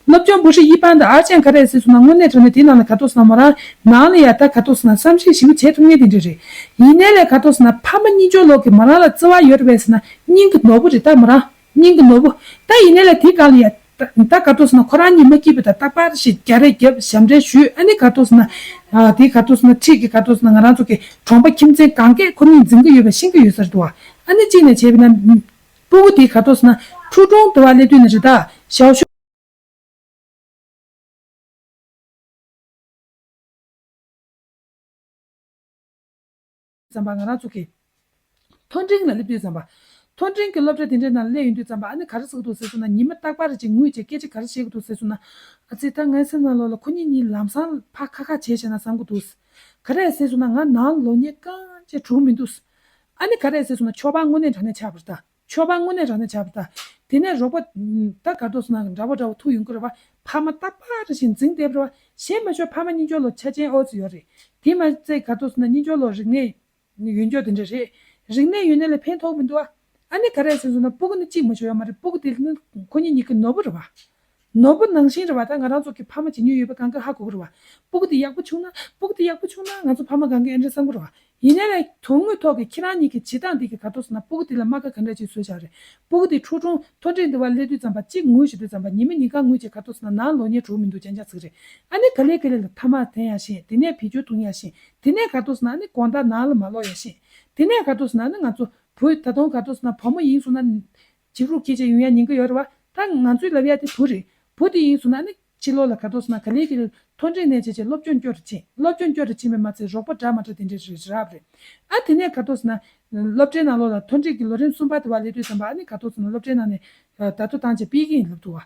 སློབ་སྦྱོང་博士一班的 ཨར་ཅན་ག་རེ་ཟེར་སོང་ན་དངོས་གནས་དྲང་གནས་དེ་ནང་ལ་ག་ཏོ་ཟེར་ན་མོ་རང་ནང་ལ་ཡ་ད་ག་ཏོ་ཟེར་ན་བསམ་གཞིག་ཞིབ་པོ་བྱེད་ཐུབ་མཁན་དེ་འདྲ་རེད། ཡིན་ནའི་ལས་ག་ཏོ་ཟེར་ན་ཕ་མ་གཉིས་ཆོ་ལོག་གི་མོ་རང་ལ་བརྩེ་བ་ཡོད་རེད་པས་ཟེར་ན་སྙིང་གི་ནོར་བུ་རེད་ད་མོ་རང་། སྙིང་གི་ནོར་བུ། ད་ཡིན་ནའི་ལས་དེ་གང་ལ་ཡ། ད་ད་ག་ཏོ་ཟེར་ན་ཁོ་རང་གཉིས་མ་སྐྱིད་པ་ད་རྟག་པར་ཞིག་རྒྱ་རེ་རྒྱབ་ཞབས་འདྲེན་ཞུས། ཨ་ནི་ག་ཏོ་ཟེར་ན། ཨ་དེ་ག་ཏོ་ཟེར་ན་འཁྲིས་ཀྱི་ག་ཏོ་ཟེར་ན་ང་རང་ཚོ་གི་གྲོང་པ་ཁྱིམ་མཚེས་གང་གས་ཁོ་གཉིས་འཛིན་གི་ཡོད་པ་ཤེས་ཀྱི་ཡོད་ས་རེད་འདུག་བ། ཨ་ནི་གཅིག་ནས་བྱས་པ་ན། སྤུ་གུ་དེ་ག་ཏོ་ཟེར་ན་初中དུ་བ་སླེབས་དུས་ནས་རེད་ད། ཞའོ་ཤོ། ཙམ་པ་ང་རང་ཚོ་གི་མཐོ་འབྲིང་ལ་སླེབས་དུས་ཙམ་པ། མཐོ་འབྲིང་གི་སློབ་གྲྭ་དེ་འདྲའི་ནང་སླེབས་ཡོང་དུས་ཙམ་པ་ཨ་ནི་ག་རེ་ཟེར་གི་འདུག་ཟེར་སོང་ན་ཉི་མ་རྟག་པར་ཅིག་ངུས་བྱས་སྐད་ཆ་ག་རེ་བཤད་གི་འདུག་ཟེར་སོང་ན། ཨ་ཙི་ད་ངའི་སེམས་ནང་ལོགས་ལ་ཁོ་གཉིས་གཉིས་ལམ་སང་ཕར་ཁ་ཁ་བྱས་བྱས་ན་བསམ་གི་འདུག་ག་རེ་ཟེར་སོང་ན་ང་ནང་ལོགས་ཉེ་གང་ཅི་གྲུག་མི་འདུག་ཨ་ནི་ག་རེ་ཟེར་སོང་ན་ཆོས་པ་དངོས་གནས་དྲང་གནས་ཆགས་པ་རེད་ད། ཆོས་པ་དངོས་གནས་དྲང་གནས་ཆགས་པ་རེད་ད། དེ་ནས་རོགས་པ་ད་ག་ཏོ་སོང་ན་འདྲ་པོ་འདྲ་པོ་ཐུག་ཡོང་གི་རེད་བ། ཕ་མ་རྟག་པར་བཞིན་འཛིང་བསྡད་པ་རེད་བ། གཞན་མ་ཤོད་ཕ་མ་གཉིས་ཆོ་ལོ་ཆ་ཅན་ཨོ་ཙི་ཡོད་རེད། དེ་མ་ཚད་ག་ཏོ་སོང་ན་གཉིས་ཆོ་ལོ་རིག་གནས་ཡོད་འགྱོ་དེ་འདྲ་རེད། རིག་གནས་ཡོད་ནས་ལ་ཕན་ཐོགས་མི་འདུག་ཨ། ཨ་ནི་ག་རེ་ཟེར་སོང་ན་སྤུ་གུ་ནི་གཅིག་མ་ཤོད་ཡོད་མ་རེད། སྤུ་གུ་དེ་ནི་ཁོ་གཉིས་གཉིས་ཀྱི་ནོར་བུ་རེད་བ། ནོར་བུ་ནང་བཞིན་རེད་བ། ད་ང་རང་ཚོ་གི་ཕ་མ་བྱེད་མྱོང་ཡོད་པའི་གང་ག་ཧ་གོ་གི་རེད་བ། སྤུ་གུ་དེ་ཡག་པོ་བྱུང་ན་སྤུ་གུ་དེ་ཡག་པོ་བྱུང་ན་ང་ཚོ་ཕ་མ་གང་ག་ཨེ་འདྲ་བསམ་གི་རེད་བ། ཡིན་ནའི་ལས་དོན་དངོས་ཐོག་གི་ཁྱེད་རང་གཉིས་ཀྱི་བྱེད་སྟངས་འདི་གི་ག་ཏོ་སོང་ན་སྤུ་གུ་འདི་ལ་རྨ་ཁ་ག་འདྲ་ཅིག་བཟོས་བཞག་རེད། སྤུ་གུ་འདི་ཁྲོ་ཁྲོ་མཐོ་འབྲིང་འདི་བ་སླེབས་དུས་ཙམ་པ་གཅིག་ངུས་བྱེད་དུས་ཙམ་པ་ཉི་མ་ཉིན་གང་ངུས་བྱེད་ག་ཏོ་སོང་ན་ནང་ལོག་ཉལ་འགྲོ་མི་འདུག་ཅང་ཅང་ཟིག་རེད། ཨ་ནི་ག་ལེ་ག་ལེ་ལ་ཐ་མག་འཐེན་ཡ་ཤེས། དེ་ནས་བེད་སྤྱོད་གཏོང་ཡ་ཤེས། དེ་ནས་ག་ཏོ་སོང་ན་ཨ་ནི་དགོང་དག་ནང་ལ་མ་ལོག་ཡ་ཤེས། དེ་ནས་ག་ཏོ་སོང་ན་ཨ་ནི་ང་ཚོ་བུ་ད་དུང་ག་ཏོ་སོང་ན་བུ་མོ་ཡིན་སོང་ན་བྱིས་རུག་སྐྱེས་བྱས་ཡོང་ཡ་ཉེན་ཁ་ཡོད་རེད་བ། ད་ང་ཚོས་ལབ་ཡ་དེ་བུ་རེད། བུ་དེ་ཡིན་སོང་ན་ཨ་ནི་ཕྱི་ལོགས་ལ་ག་ཏོ་སོང་ན་ག་ལེ་ག་ལེ་མཐོ་འབྲིང་ནས་བྱས་བྱས་སློབ་སྦྱོང་སྐྱོར་རེ་ཕྱིན། སློབ་སྦྱོང་སྐྱོར་རེ་ཕྱིན་པས་མ་ཚད་རོགས་པ་འདྲ་མ་འདྲ་དེ་འདྲས་རེ་རག་རེད། ཨ་དེ་ནས་ག་ཏོ་སོང་ན་སློབ་གྲྭའི་ནང་ལོགས་ལ་མཐོ་འབྲིང་གི་ལོ་རིམ་གསུམ་པ་དེ་བ་སླེབས་དུས་ཙམ་པ་ཨ་ནི་ག་ཏོ་སོང་ན་སློབ་གྲྭའི་ནང་ནས་ད་ལྟོ་བཏང་བྱས་སྤེལ་གྱིན་ལབ་འདུག་བ།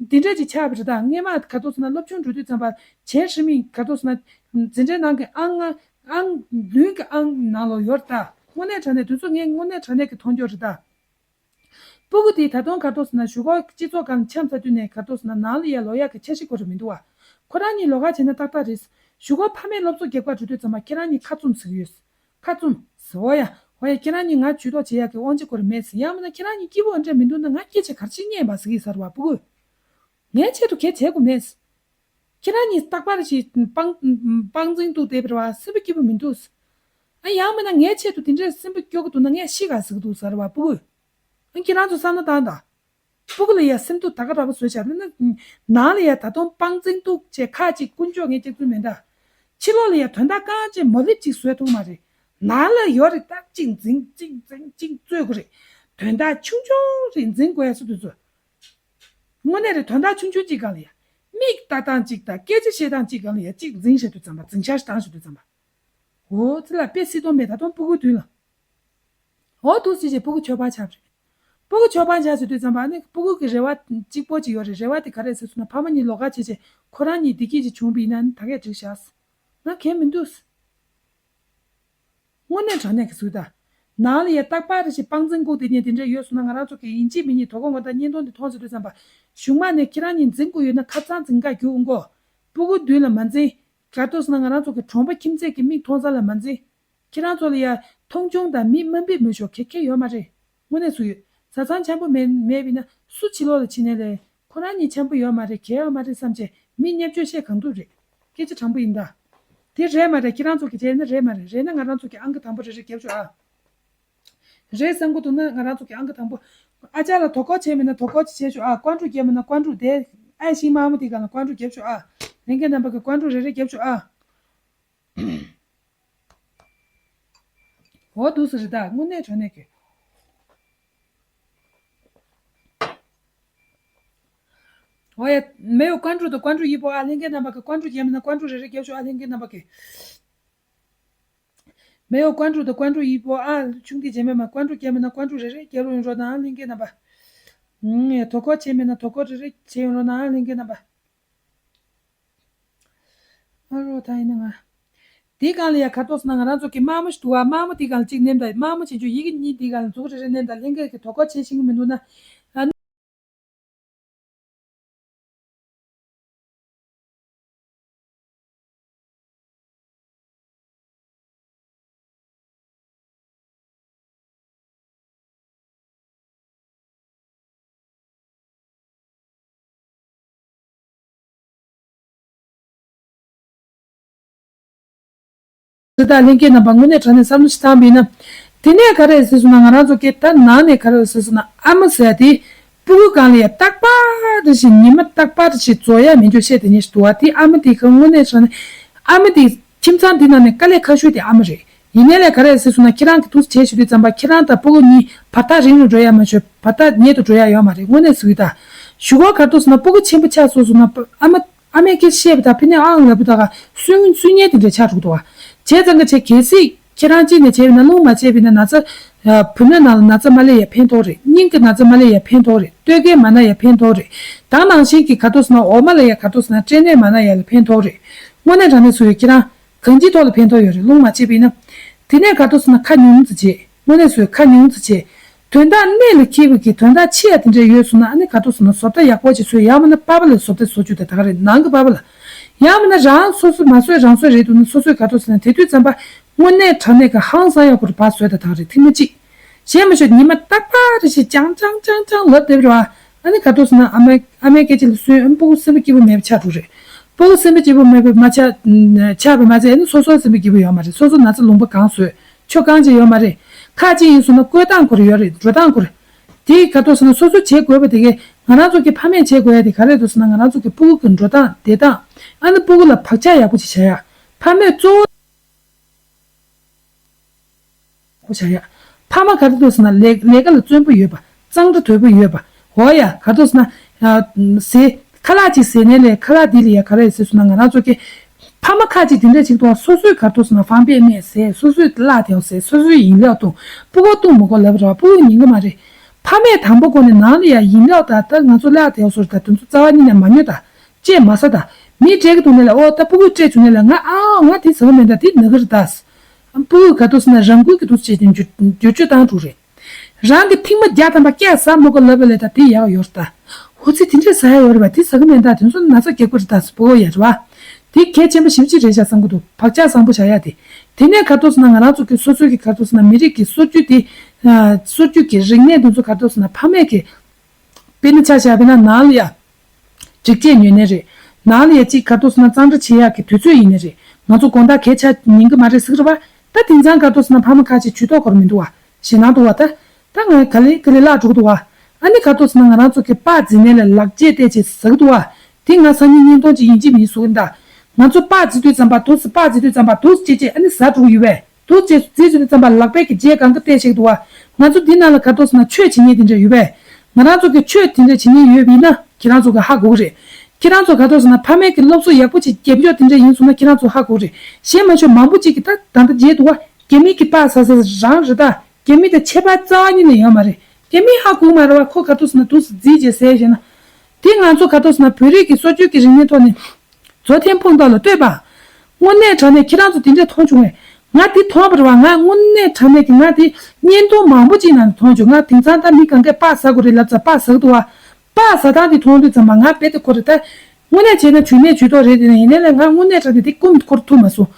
འདི་འདྲས་ཅིག་ཆགས་པ་རེད། ད་སྔས་མ་ག་ཏོ་སོང་ན་སློབ་ཆུང་འགྲོ་དུས་ཙམ་པ་བྱས་ཧྲི་མིང་ག་ཏོ་སོང་ན་འཛིན་གྲྭའི་ནང་གི་ཨང་ལྔ་ཨང་བདུན་གྱི་ཨང་ནང་ལོགས་ཡོད་རེད། ད་དངོས་གནས་དྲང་གནས་དུས་ཚོད་ངས་དངོས་གནས་དྲང་གནས་ཀྱི་མཐོང་རྒྱུ་རེད་ད། སྤུ་གུ་དེ་ད་དུང་ག་ཏོ་སོང་ན་གཞུག་གུ་སྤྱི་ཚོགས་སྒང་འཁྱམས་ཚར་དུས་ནས་ག་ཏོ་སོང་ན་ནང་ལ་ཡ་ལོག་ཡག་གི་འཆར་གཞི་ཁོ་རང་མི་འདུག་བ། ཁོ་རང་གཉིས་ལོགས་ཀ་བྱས་ན་ཏག་ཏག་རེད། གཞུག་གུ་ཕ་མས་སློབ་གསོ་རྒྱག་པར་འགྲོ་དུས་ཙམ་པ་ཁྱེད་རང་གཉིས་ཁ་བཙུམ་ཟེར་གི་ཡོད། ཁ་བཙུམ་ཟེར། འོ་ཡ་འོ་ཡ། ཁྱེད་རང་གཉིས་ང་ཇུས་གཏོགས་བྱེད་ཡག་གི་དབང་ཆ་ཁོ་རང་མེད་ཟེར། ཡང་མིན་ན་ཁྱེད་རང་གཉིས་སྐྱིད་པོ་འདྲ་མི་འདུག་ན་ང་སྐད་ཆ་ག་རེ་བཤད་ཉན་པ་ཟེར་གི་ཟེར་བ་སྤུ་གུས། ངའི་ཆེད་དུ་གལ་བྱེད་དགོས་མེད། ཁྱེད་རང་གཉིས་རྟག་པར་ཞིག་པང་པང་འཛིན་འདུག་བསྡད་པ་རེད་བ། སེམས་པ་སྐྱིད་པོ་མི་འདུག་ཨ་ཡང་མིན་ན་ངའི་ཆེད་དུ་དེ་འདྲའི་སེམས་པ་སྐྱོ་གི་འདུག་ན་ངས་ཤི་ག་ཟེར་གི་འདུག་ཟེར་བ་སྤུ་གུས། ཨ་ཁྱེད་རང་ཚོ་བསམ་བློ་བཏང་དང་། སྤུ་གུ་ལ་ཡ་སེམས་སྡུག་ད་ག་འདྲ་པོ་བཟོས་བཞག་རེད་ན། ནང་ལ་ཡ་ད་དུང་པང་འཛིན་འདུག་ཅེས་ཁ་ཅིག་དཀོན་མཆོག་ངས་སྐྱག་རྫུན་མེད་ད། ཕྱི་ལོགས་ལ་ཡ་དོན་དག་རྐང་གཅིག་མོ་ལེབ་ཅིག་བཟོས་ཐུབ་མ་རེད། ནང་ལ་ཡོད་རེད་ད་གཅིག་འཛིང་གཅིག་འཛིང་གཅིག་རྩོད་དགོས་རེད། དོན་དག་ཆུང་ཆུང་རེད་འཛིང་དགོས་ཡ་སུ་དུས་ཚོད། དངོས་གནས་རེད། དོན་དག་ཆུང་ཆུང་གཅིག་སྒང་ལ་ཡ། མིག་ལྟ་སྟངས་གཅིག་དང་སྐད་ཆ་བཤད་སྟངས་གཅིག་སྒང་ལ་ཡ་གཅིག་འཛིང་བྱེད་དུས་ཙམ་པ་འཛིང་ཆགས་བཏང་བྱེད་དུས་ཙམ་པ། འོ་ཙི་ལ་དཔེ་སྲིད་དོན་མེད་ད་དུང་སྤུ་གུ་དུས་ལ། འོ་འདུག་སེ་བྱས་སྤུ་གུ་ཆོས་པ་ཆགས་རེད། སྤུ་གུ་ཆོས་པ་ཆགས་ཟེར་དུས་ཙམ་པ་ནི་སྤུ་གུ་གི་རེ་བ་གཅིག་པོ་གཅིག་ཡོད་རེད། རེ་བ་དེ་ག་རེད་ཟེར་སོང་ན་ཕ་མ་གཉིས་ལོགས་ཀ་བྱས་བྱས་ཁོ་རང་གཉིས་བདེ་སྐྱིད་ཅིག་བྱུང་བ་ཡིན་ན་ནི་ད་གས་འགྲིག་ཤག་ན་གལ་མི་འདུག་དངོས་གནས་དྲང་གནས་ཀྱི་ཟུར་ད། ནང་ལ་ཡ་རྟག་པར་རེ་ཞིག་པང་འཛིན་སྒུག་དེ་ཉིད་དེ་འདྲ་ཡོད་སོང་ན་ང་རང་ཚོ་གི་ཡིན་གཅིག་མིན་གཉིས་དོ་དགོང་དགོང་དག་བརྙན་ཐུང་འདི་མཐོང་ཟེར་དུས་ཙམ་པ། གཞུག་མ་ནས་ཁྱེད་རང་གཉིས་འཛིང་དགོས་ཡོད་ན་ཁ་སང་འཛིང་ག་རྒྱུག་འོང་གོ། སྤུ་གུ་མདུན་ལ་མ་འཛིང་། ག་ཏོ་སོང་ན་ང་རང་ཚོ་གི་གྲོང་པ་ཁྱིམ་མཚེས་ཀྱི་མིག་མཐོང་ས་ལ་མ་འཛིང་། ཁྱེད་རང་ཚོ་ལ་ཡ་མཐོང་ཆུང་དང་མི་དམའ་འབེབས་མི་ཤོག་གལ་གལ་ཡོད་མ་རེད། དངོས་གནས་སུ་ཡོད། བཟའ་ཚང་འཆམ་པོ་མེད་མེད་པ་ཡིན་ན་སུ་ཕྱི་ལོགས་ལ་ཕྱིན་ནའི་ལས་ཁོ་རང་གཉིས་འཆམ་པོ་ཡོད་མ་རེད། གལ་ཡོད་མ་རེད་བསམ་བྱས་མི་བརྙས་བཅོས་བཤད་གང་ཐུབ་རེད། སྐད་ཆ་དྲང་པོ་ཡིན་ད། དེ་རེད་མ་རེད། ཁྱེད་རང་ཚོ་གི་བྱས་ན་རེད་མ་རེད། རེད་ན་ང་རང་ཚོ་གི་ཨང་ཀི་དང་པོ་རེ་རེ་རྒྱབ་ཤོག་ཨ། རེད་བསམ་གི་འདུག་ན་ང་རང་ཚོ་གི་ཨང་ཀི་དང་པོ། ཨ་ཅག་ལ་དོ་དགོང་བྱས་མེད་ན་དོ་དགོང་ཅིག་བྱས་ཤོག་ཨ། ཀོན་ཀྲུ་རྒྱབ་མེད་ན་ཀོན་ཀྲུ་དེ། ཨ་ཤིང་མ་མོ་དེ་ག་ལ་ཀོན་ཀྲུ་རྒྱབ་ཤོག་ཨ། ལྷན་རྒྱས་རྣམ་པ་གི་ཀོན་ཀྲུ་རེ་རེ་རྒྱབ་ཤོག་ཨ། འོ་འདུག་སེ་རེད་ད་དངོས་གནས་དྲང་གནས་ཀྱི། འོ་ཡ། མེའོ་ཀོན་ཀྲུ་དང་ཀོན་ཀྲུ་ཡིན་པོ་ཨ། ལྷན་རྒྱས་རྣམ་པ་གི་ཀོན་ཀྲུ་རྒྱབ་མེད་ན་ཀོན་ཀྲུ་རེ་རེ་རྒྱབ་ཤོག་ཨ། ལྷན་རྒྱས་རྣམ་པ་གི། མེའོ་ཀོན་ཀྲུ་དང་ཀོན་ཀྲུ་ཡིན་པོ་ཨ། ཆུང་དུས་རྗེས་མེད་མ་ཀོན་ཀྲུ་རྒྱབ་མེད་ན་ཀོན་ཀྲུ་རེ་རེ་རྒྱབ་རོགས་ཡོང་རོགས་གནང་ལྷན་རྒྱས་རྣམ་པ། ཨུམ། དོ་དགོང་བྱས་མེད་ན་དོ་དགོང་རེ་རེ་བྱས་ཡོང་རོགས་གནང་ལྷན་རྒྱས་རྣམ་པ། ཨ་རོ་ད་ཡིན་ན་ང་། དེའི་སྒང་ལ་ཡ་ག་ཏོ་སོང་ན་ང་རང་ཚོ་གི་དམར་མོ་ཞིག་འདུག་བ། དམར་མོ་དེའི་སྒང་ལ་གཅིག་མནན་དང་། དམར་མོ་བྱེད་རྒྱུ་ཡི་གེ་གཉིས་དེའི་སྒང་ལ་མཛུབ་རེ་རེ་མནན་དང་། ལྷན་རྒྱས་ཀྱི་དོ་དགོང་བྱེད་ཤེས་ཀྱི་མི་འདུག་ན། ཨ་ནི། དེ་དག་ལྷན་རྒྱས་རྣམ་པ་དངོས་གནས་དྲང་གནས་བསམ་བློ་ཞིག་བཏང་བ་ཡིན་ན། དེ་ནས་ག་རེ་ཟེར་སོང་ན་ང་རང་ཚོ་སྐད་ད་ནང་ནས་ག་རེ་ཟེར་སོང་ན་ཨ་མ་ཟེར་ཡ་དེ། སྤུ་གུ་སྒང་ལ་ཡ་རྟག་པར་རེ་བཞིན་ཉི་མ་རྟག་པར་རེ་བཞིན་རྫོགས་ཡ་མེད་རྒྱུ་བཤད་དེ་ཉེ་ཞིག་འདུག་བ། དེ་ཨ་མ་དེ་ག་དངོས་གནས་དྲང་གནས་ཨ་མ་དེ་ཁྱིམ་ཚང་འདི་ནང་ནས་དཀའ་ལས་ཁག་ཤོས་དེ་ཨ་མ་རེད། ཡིན་ནའི་ལས་ག་རེ་ཟེར་སོང་ན་ཁྱེད་རང་གི་ཐུགས་བྱས་ཞུ་དུས་ཙམ་པ་ཁྱེད་རང་དང་སྤུ་གུ་གཉིས་བར་ཐག་རིང་རུ་འགྲོ་ཡ་མ་ཤོད། བར་ཐག་ཉེ་དུ་འགྲོ་ཡ་ཡོད་མ་རེད། དངོས་གནས་ཟེར་གི་ད། ཞུ་སྒོ་ག་རེ་འདུག་ཟེར་ན་སྤུ་གུ་ཆེན་པོ་ཆགས་སོང་ཟེར་ན་ཨ་མ། ཨ་མས་སྐད་ཆ་བཤད་པ་དང་ཕི་ནས་ཨང་ལབ་པ་དང་སུན་སུན་ཉལ་དེ་འདྲ་ཆགས་འགྲོ་གི་འདུག་བ། བྱས་ཙང་གི་བྱས་གལ་སྲིད་ཁྱེད་རང་གཅིག་ནས་བྱས་པ་ན་རླུང་མ་བྱས་པ་ན་ན་ཚ། བུ་སྣོད་ནང་ལ་ན་ཚ་མ་སླེབས་ཡ་ཕན་ཐོགས་རེད། སྙིང་གི་ན་ཚ་མ་སླེབས་ཡ་ཕན་ཐོགས་རེད། སྟོད་གོས་མ་ན་ཡ་ཕན་ཐོགས་རེད། ད་ནང་བཞིན་གྱི་ག་ཏོ་ཟེར་ན་འོ་མ་ལ་ཡ་ག་ཏོ་ཟེར་ན་སྐྲན་ནད་མ་ན་ཡ་ལ་ཕན་ཐོགས་རེད། དངོས་གནས་དྲང་གནས་སུ་ཡོད་ཁྱེད་རང་གང་ཅིའི་ཐོག་ལ་ཕན་ཐོགས་ཡོད་རེད། རླུང་མ་བྱས་པ་ཡིན་ན། དེ་ནས་ག་ཏོ་ཟེར་ན་ཁ་ཉུང་ཙི་བྱས། དངོས་གནས་སུ་ཡོད་ཁ་ཉུང་ཙི་བྱས། དོན་དག་གནད་ལ་འཁེལ་བའི་གི་དོན་དག་ཆེ་ཡ་དེ་འདྲ་ཡོད་སོང་ན། ཨ་ནི་ག་ཏོ་སོང་ན་བཟོ་ལྟ་ཡག་པོ་ཅིག་བཟོས། ཡང་མིན་ན་པ་ཕ་ལ་བཟོ་ལྟ་བཟོ་རྒྱུ་དེ་ད་ག་རེད། ནང་གི་པ་ཕ་ལ། ཡང་མིན་ན་རང་སོ་སོ་མ་བཟོས་རང་བཟོས་རེད་འདུག་ན། སོ་སོའི་ག་ཏོ་སོང་ན་དེ་དུས་ཙམ་པ་དངོས་གནས་དྲང་གནས་ཀྱི་ཧང་སང་ཡག་པོ་རེད་པ། བཟོས་ད་ད་ག་རེད། ཐེངས་མ་གཅིག་གཞན་མ་ཤོད་ཉི་མ་ཏག་ཏག་རེ་ཞིག་ཅང་ཅང་ཅང་ཅང་ལབ་བསྡད་པ་རེད་པ། ཨ་ནི་ག་ཏོ་སོང་ན་ཨ་མའི་ཨ་མའི་སྐད་ཆ་ལ་སུན། ཨ་ནི་སྤུ་གུ་སེམས་པ་སྐྱིད་པོ་མེད་པ་ཆགས་འགྲོ་རེད། སྤུ་གུ་སེམས་པ་སྐྱིད་པོ་མེད་པ་མ་ཆགས་ཆགས་པ་མ་ཚད། ཨ་ནི་སོ་སོའི་སེམས་པ་སྐྱིད་པོ་ཡོད་མ་རེད། སོ་སོ་ན་ཚ་ལུང་པ་གང་བཟོས། ཆོ་གང་བྱས་ཡོད་མ་རེད། ཁ་ཅིག་ཡིན་སོང་ན་བཀོད་སྟངས་ཁོ་ར་ཡོད་རེད། འགྲོ་སྟངས་ཁོ་ར། དེ་ག་ཏོ་སོང་ན་སོ་སོ་བྱེད་དགོས་པ་དེ་གས། ང་རང་ཚོ་གི་ཕ་མས་བྱེད་དགོས་ཡ་དེ་ག་རེ་འདུག་ཟེར་ན། ང་རང་ཚོ་གི་སྤུ་གུ་གི་འགྲོ་སྟངས་བསྡད་སྟངས། ཨ་ནི་སྤུ་གུ་ལ་བག་ཆགས་ཡག་པོ་ཅིག་བྱ་ཡ། ཕ་མས་གཙོ་བོ་བྱ་ཡ། ཕ་མ་ག་རེ་འདུག་ཟེར་ན་ལས་ལས་ཀ་ལ་བརྩོན་པོ་ཡོད་པ། གཙང་སྦྲ་དོད་པོ་ཡོད་པ། འོ་ཡ་ག་རེ་འདུག་ཟེར་ན། ཨ། ཟས། ཁ་ལག་ཅིག་ཟས་ནས་ལས། ཁ་ལག་འདི་ལ་ཡ་ག་རེ་ཟེར་སོང་ན། ང་རང་ཚོ་གི་ཕ་མ་ཁ་ཅིག་དེ་འདྲ་ཅིག་འདུག་བ། སོ་སོའི་ག་རེ་འདུག་ཟེར་ན་ཕང་པའི་སྨན་ཟས། སོ་སོའི་བརླག་དེ་ཟས། སོ་སོའི་ཡིན་ལས་བཏུང་། སྤུ་གུ་བཏུང་མི་དགོས་ལབ་ར་བ། སྤུ་གུ་ཉན་གི་མ་རེད། ཕ་མས་དང་པོ་ཁོ་ནས་ནང་ལ་ཡ་ཡིན་ལས་ད། ད་ང་ཚོ་བརླག་དེ་ཟས་ད་དེ་ཚོ་རྩ་བ་ཉིད་ནས་མ་ཉོ་ད། ཅེས་མ་ཟ་ད། མི་སྤྲད་གི་འདུག་ནས་ལ། ཨོ་ད་སྤུ་གུས་སྤྲད་བྱུང་ནས་ལ། ང་ཨ་ང་དེ་ཟ་གི་མེད་ད། དེ་ན་གི་རེད་ད། སྤུ་གུས་ག་རེ་འདུག་ཟེར་ན་རང་འགུལ་གྱིས་འདུག་བྱས་ཏེ་འགྱུར་འགྱུར་བཅོས་བཏང་འགྲོ་རེད། རང་གི་ཐེངས་མ་བརྒྱ་ཐམ་པ་སྐྱག་ཟ་མི་དགོས་ལབ་པ་ལས་ད་དེ་ཡག་ཡོད་རེད་ད། ཧོ་ཚེ་དེ་འདྲས་ཟ་ཡ་ཡོད་རེད་པ། དེ་ཟ་གི་མེད་ད། དེ་ཚོ་ན་ཚ་རྒྱག་གི་རེད་ད། སྤུ་གུ་ཡ་རེད་པ། དེ་གལ་ཆེན་པོ་ཞེ་པོ་ཅིག་རེད་ཤག་བསམ་གི་འདུག་བག་ཆགས་བཟང་པོ་བྱ་ཡ་དེ། དེ་ནས་ག་རེ་འདུག་ཟེར་ན་ང་རང་ཚོ་གི་སོ་སོ་གི་ག་རེ་འདུག་ཟེར་ན་མི་རིགས་ཀྱི་སྲོལ་རྒྱུན་དེ། ཨ། སྲོལ་རྒྱུན་གྱི་རིག་གནས་དེ་ཚོ་ག་རེ་འདུག་ཟེར་ན་ཕ་མས་ཀྱི། དཔེར་ན་ཆ་བཞག་པ་ཡིན་ན་ནང་ལ་ཡ་སྒྲིག་ཆས་ཉོས་ནི་རེད། ནང་ལ་ཡ་གཅིག་ག་རེ་འདུག་ཟེར་ན་གཙང་སྦྲ་བྱེད་ཡག་གི་དུས་ཚོད་ཡིན་ནི་རེད། ང་ཚོ་དགོང་དག་གས་ཆ་ཉན་གི་མ་རེད་ཟེར་གི་རེད་པ། ད་དེང་སང་ག་རེ་འདུག་ཟེར་ན་ཕ་མ་ཁ་ཅིག་ཇུས་གཏོགས་ཁོ་ར་མི་འདུག་བ། ཞེད་སྣང་འདུག་བ། ད་ད་ང་ག་ལེ་ག་ལེ་བརླག་འགྲོ་གི་འདུག་བ། ཨ་ནི་ག་རེ་འདུག་ཟེར་ན་ང་རང་ཚོ་གི་པར་འཛིན་ནས་ལ་ལག་རྗེས་བལྟས་བྱས་ཟ་གི་འདུག་བ། དེ་ང་སང་ཉིན་བརྙན་ཐུང་ཅིག་ཡིན་གཅིག་མིན་གཅིག་བཟོ་གི་ཡིན་ད། ང་ཚོ་པར་འཛིན་དུས་ཙམ་པ་འདུག་སེ། པར་འཛིན་དུས་ཙམ་པ་འདུག་སེ་བྱས་བྱས་ཨ་ནི་ཟ་འགྲོ་གི་ཡོད་པས། དུ་ཅེས་རྩིས་ཚུལ་ཙམ་པ་ལག་པས་ཀྱི་རྗེས་གང་གི་བལྟས་ཤིག་འདུག་བ། ང་ཚོ་འདི་ནང་ལ་ག་རེ་འདུག་ཟེར་ན་ཆོས་བྱེད་མཁན་དེ་འདྲ་ཡོད་པས། ང་རང་ཚོ་གི་ཆོས་དེ་འདྲ་བྱེད་མཁན་ཡོད་པ་ཡིན་ན་ཁྱེད་རང་ཚོ་གི་ཧ་གོ་གི་རེད། ཁྱེད་རང་ཚོ་ག་རེ་འདུག་ཟེར་ན་ཕ་མས་ཀྱི་སློབ་གསོ་ཡག་པོ་ཅིག་རྒྱབ་སྐྱོར་དེ་འདྲ་ཡིན་སོང་ན་ཁྱེད་རང་ཚོ་ཧ་གོ་གི་རེད། གཞན་མ་ཆོག་མང་པོ་ཅིག་གི་ད་ད་ལྟ་བརྗེད་འདུག་བ། རྒྱ་མི་གི་པར་ཟ་ཟ་རང་རེད་ད། རྒྱ་མི་དང་ཁྱད་པར་རྩ་བ་ཉིད་ནས་ཡོད་མ་རེད། རྒྱ་མི་ཧ་གོ་གི་མ་རེད་བ། ཁོ་ག་རེ་འདུག་ཟེར་ན་འདུག་སེ་རྩིས་བྱས་ཟེར་བྱས་ན། དེ་ང་ཚོ་ག་རེ་འདུག་ཟེར་ན་བོད་རིགས་ཀྱི་སྲོལ་རྒྱུན་གྱི་རིག་གནས་ཐོག་ནས། མཛོ་འཐེན་ཕུང་ཐོག་ལ་ལྟོས་པ། དངོས་གནས་དྲང་གནས་ཁྱེད་རང་ཚོ་དེ་འདྲས་མཐོང་བྱུང་བས། ང་འདི་མཐོང་བ་རེད་བ། ང་དངོས་གནས་དྲང་གནས་ཀྱི་ང་འདི་བརྙན་ཐུང་མང་པོ་ཅིག་ནང་མཐོང་བྱུང་། ང་དེང་སང་ད་མི་གང་གས་པར་ཟ་དགོས་རེད་ལབ་ཙང་པར་ཟ་གི་འདུག་བ། པར་ཟ་སྟངས་འདི་མཐོང་དུས་ཙམ་པ་ང་རྦད་དེ་ཁོ་རེ་ད། དངོས་གནས་བྱས་ན་ཇུས་མེད་ཇུས་གཏོགས་རེད་དེ། ཡིན་ནའི་ལས་ང་དངོས་གནས་དྲང་གནས་འདི་ཀུན་ཁོར་ཐུག་མ་སོང་།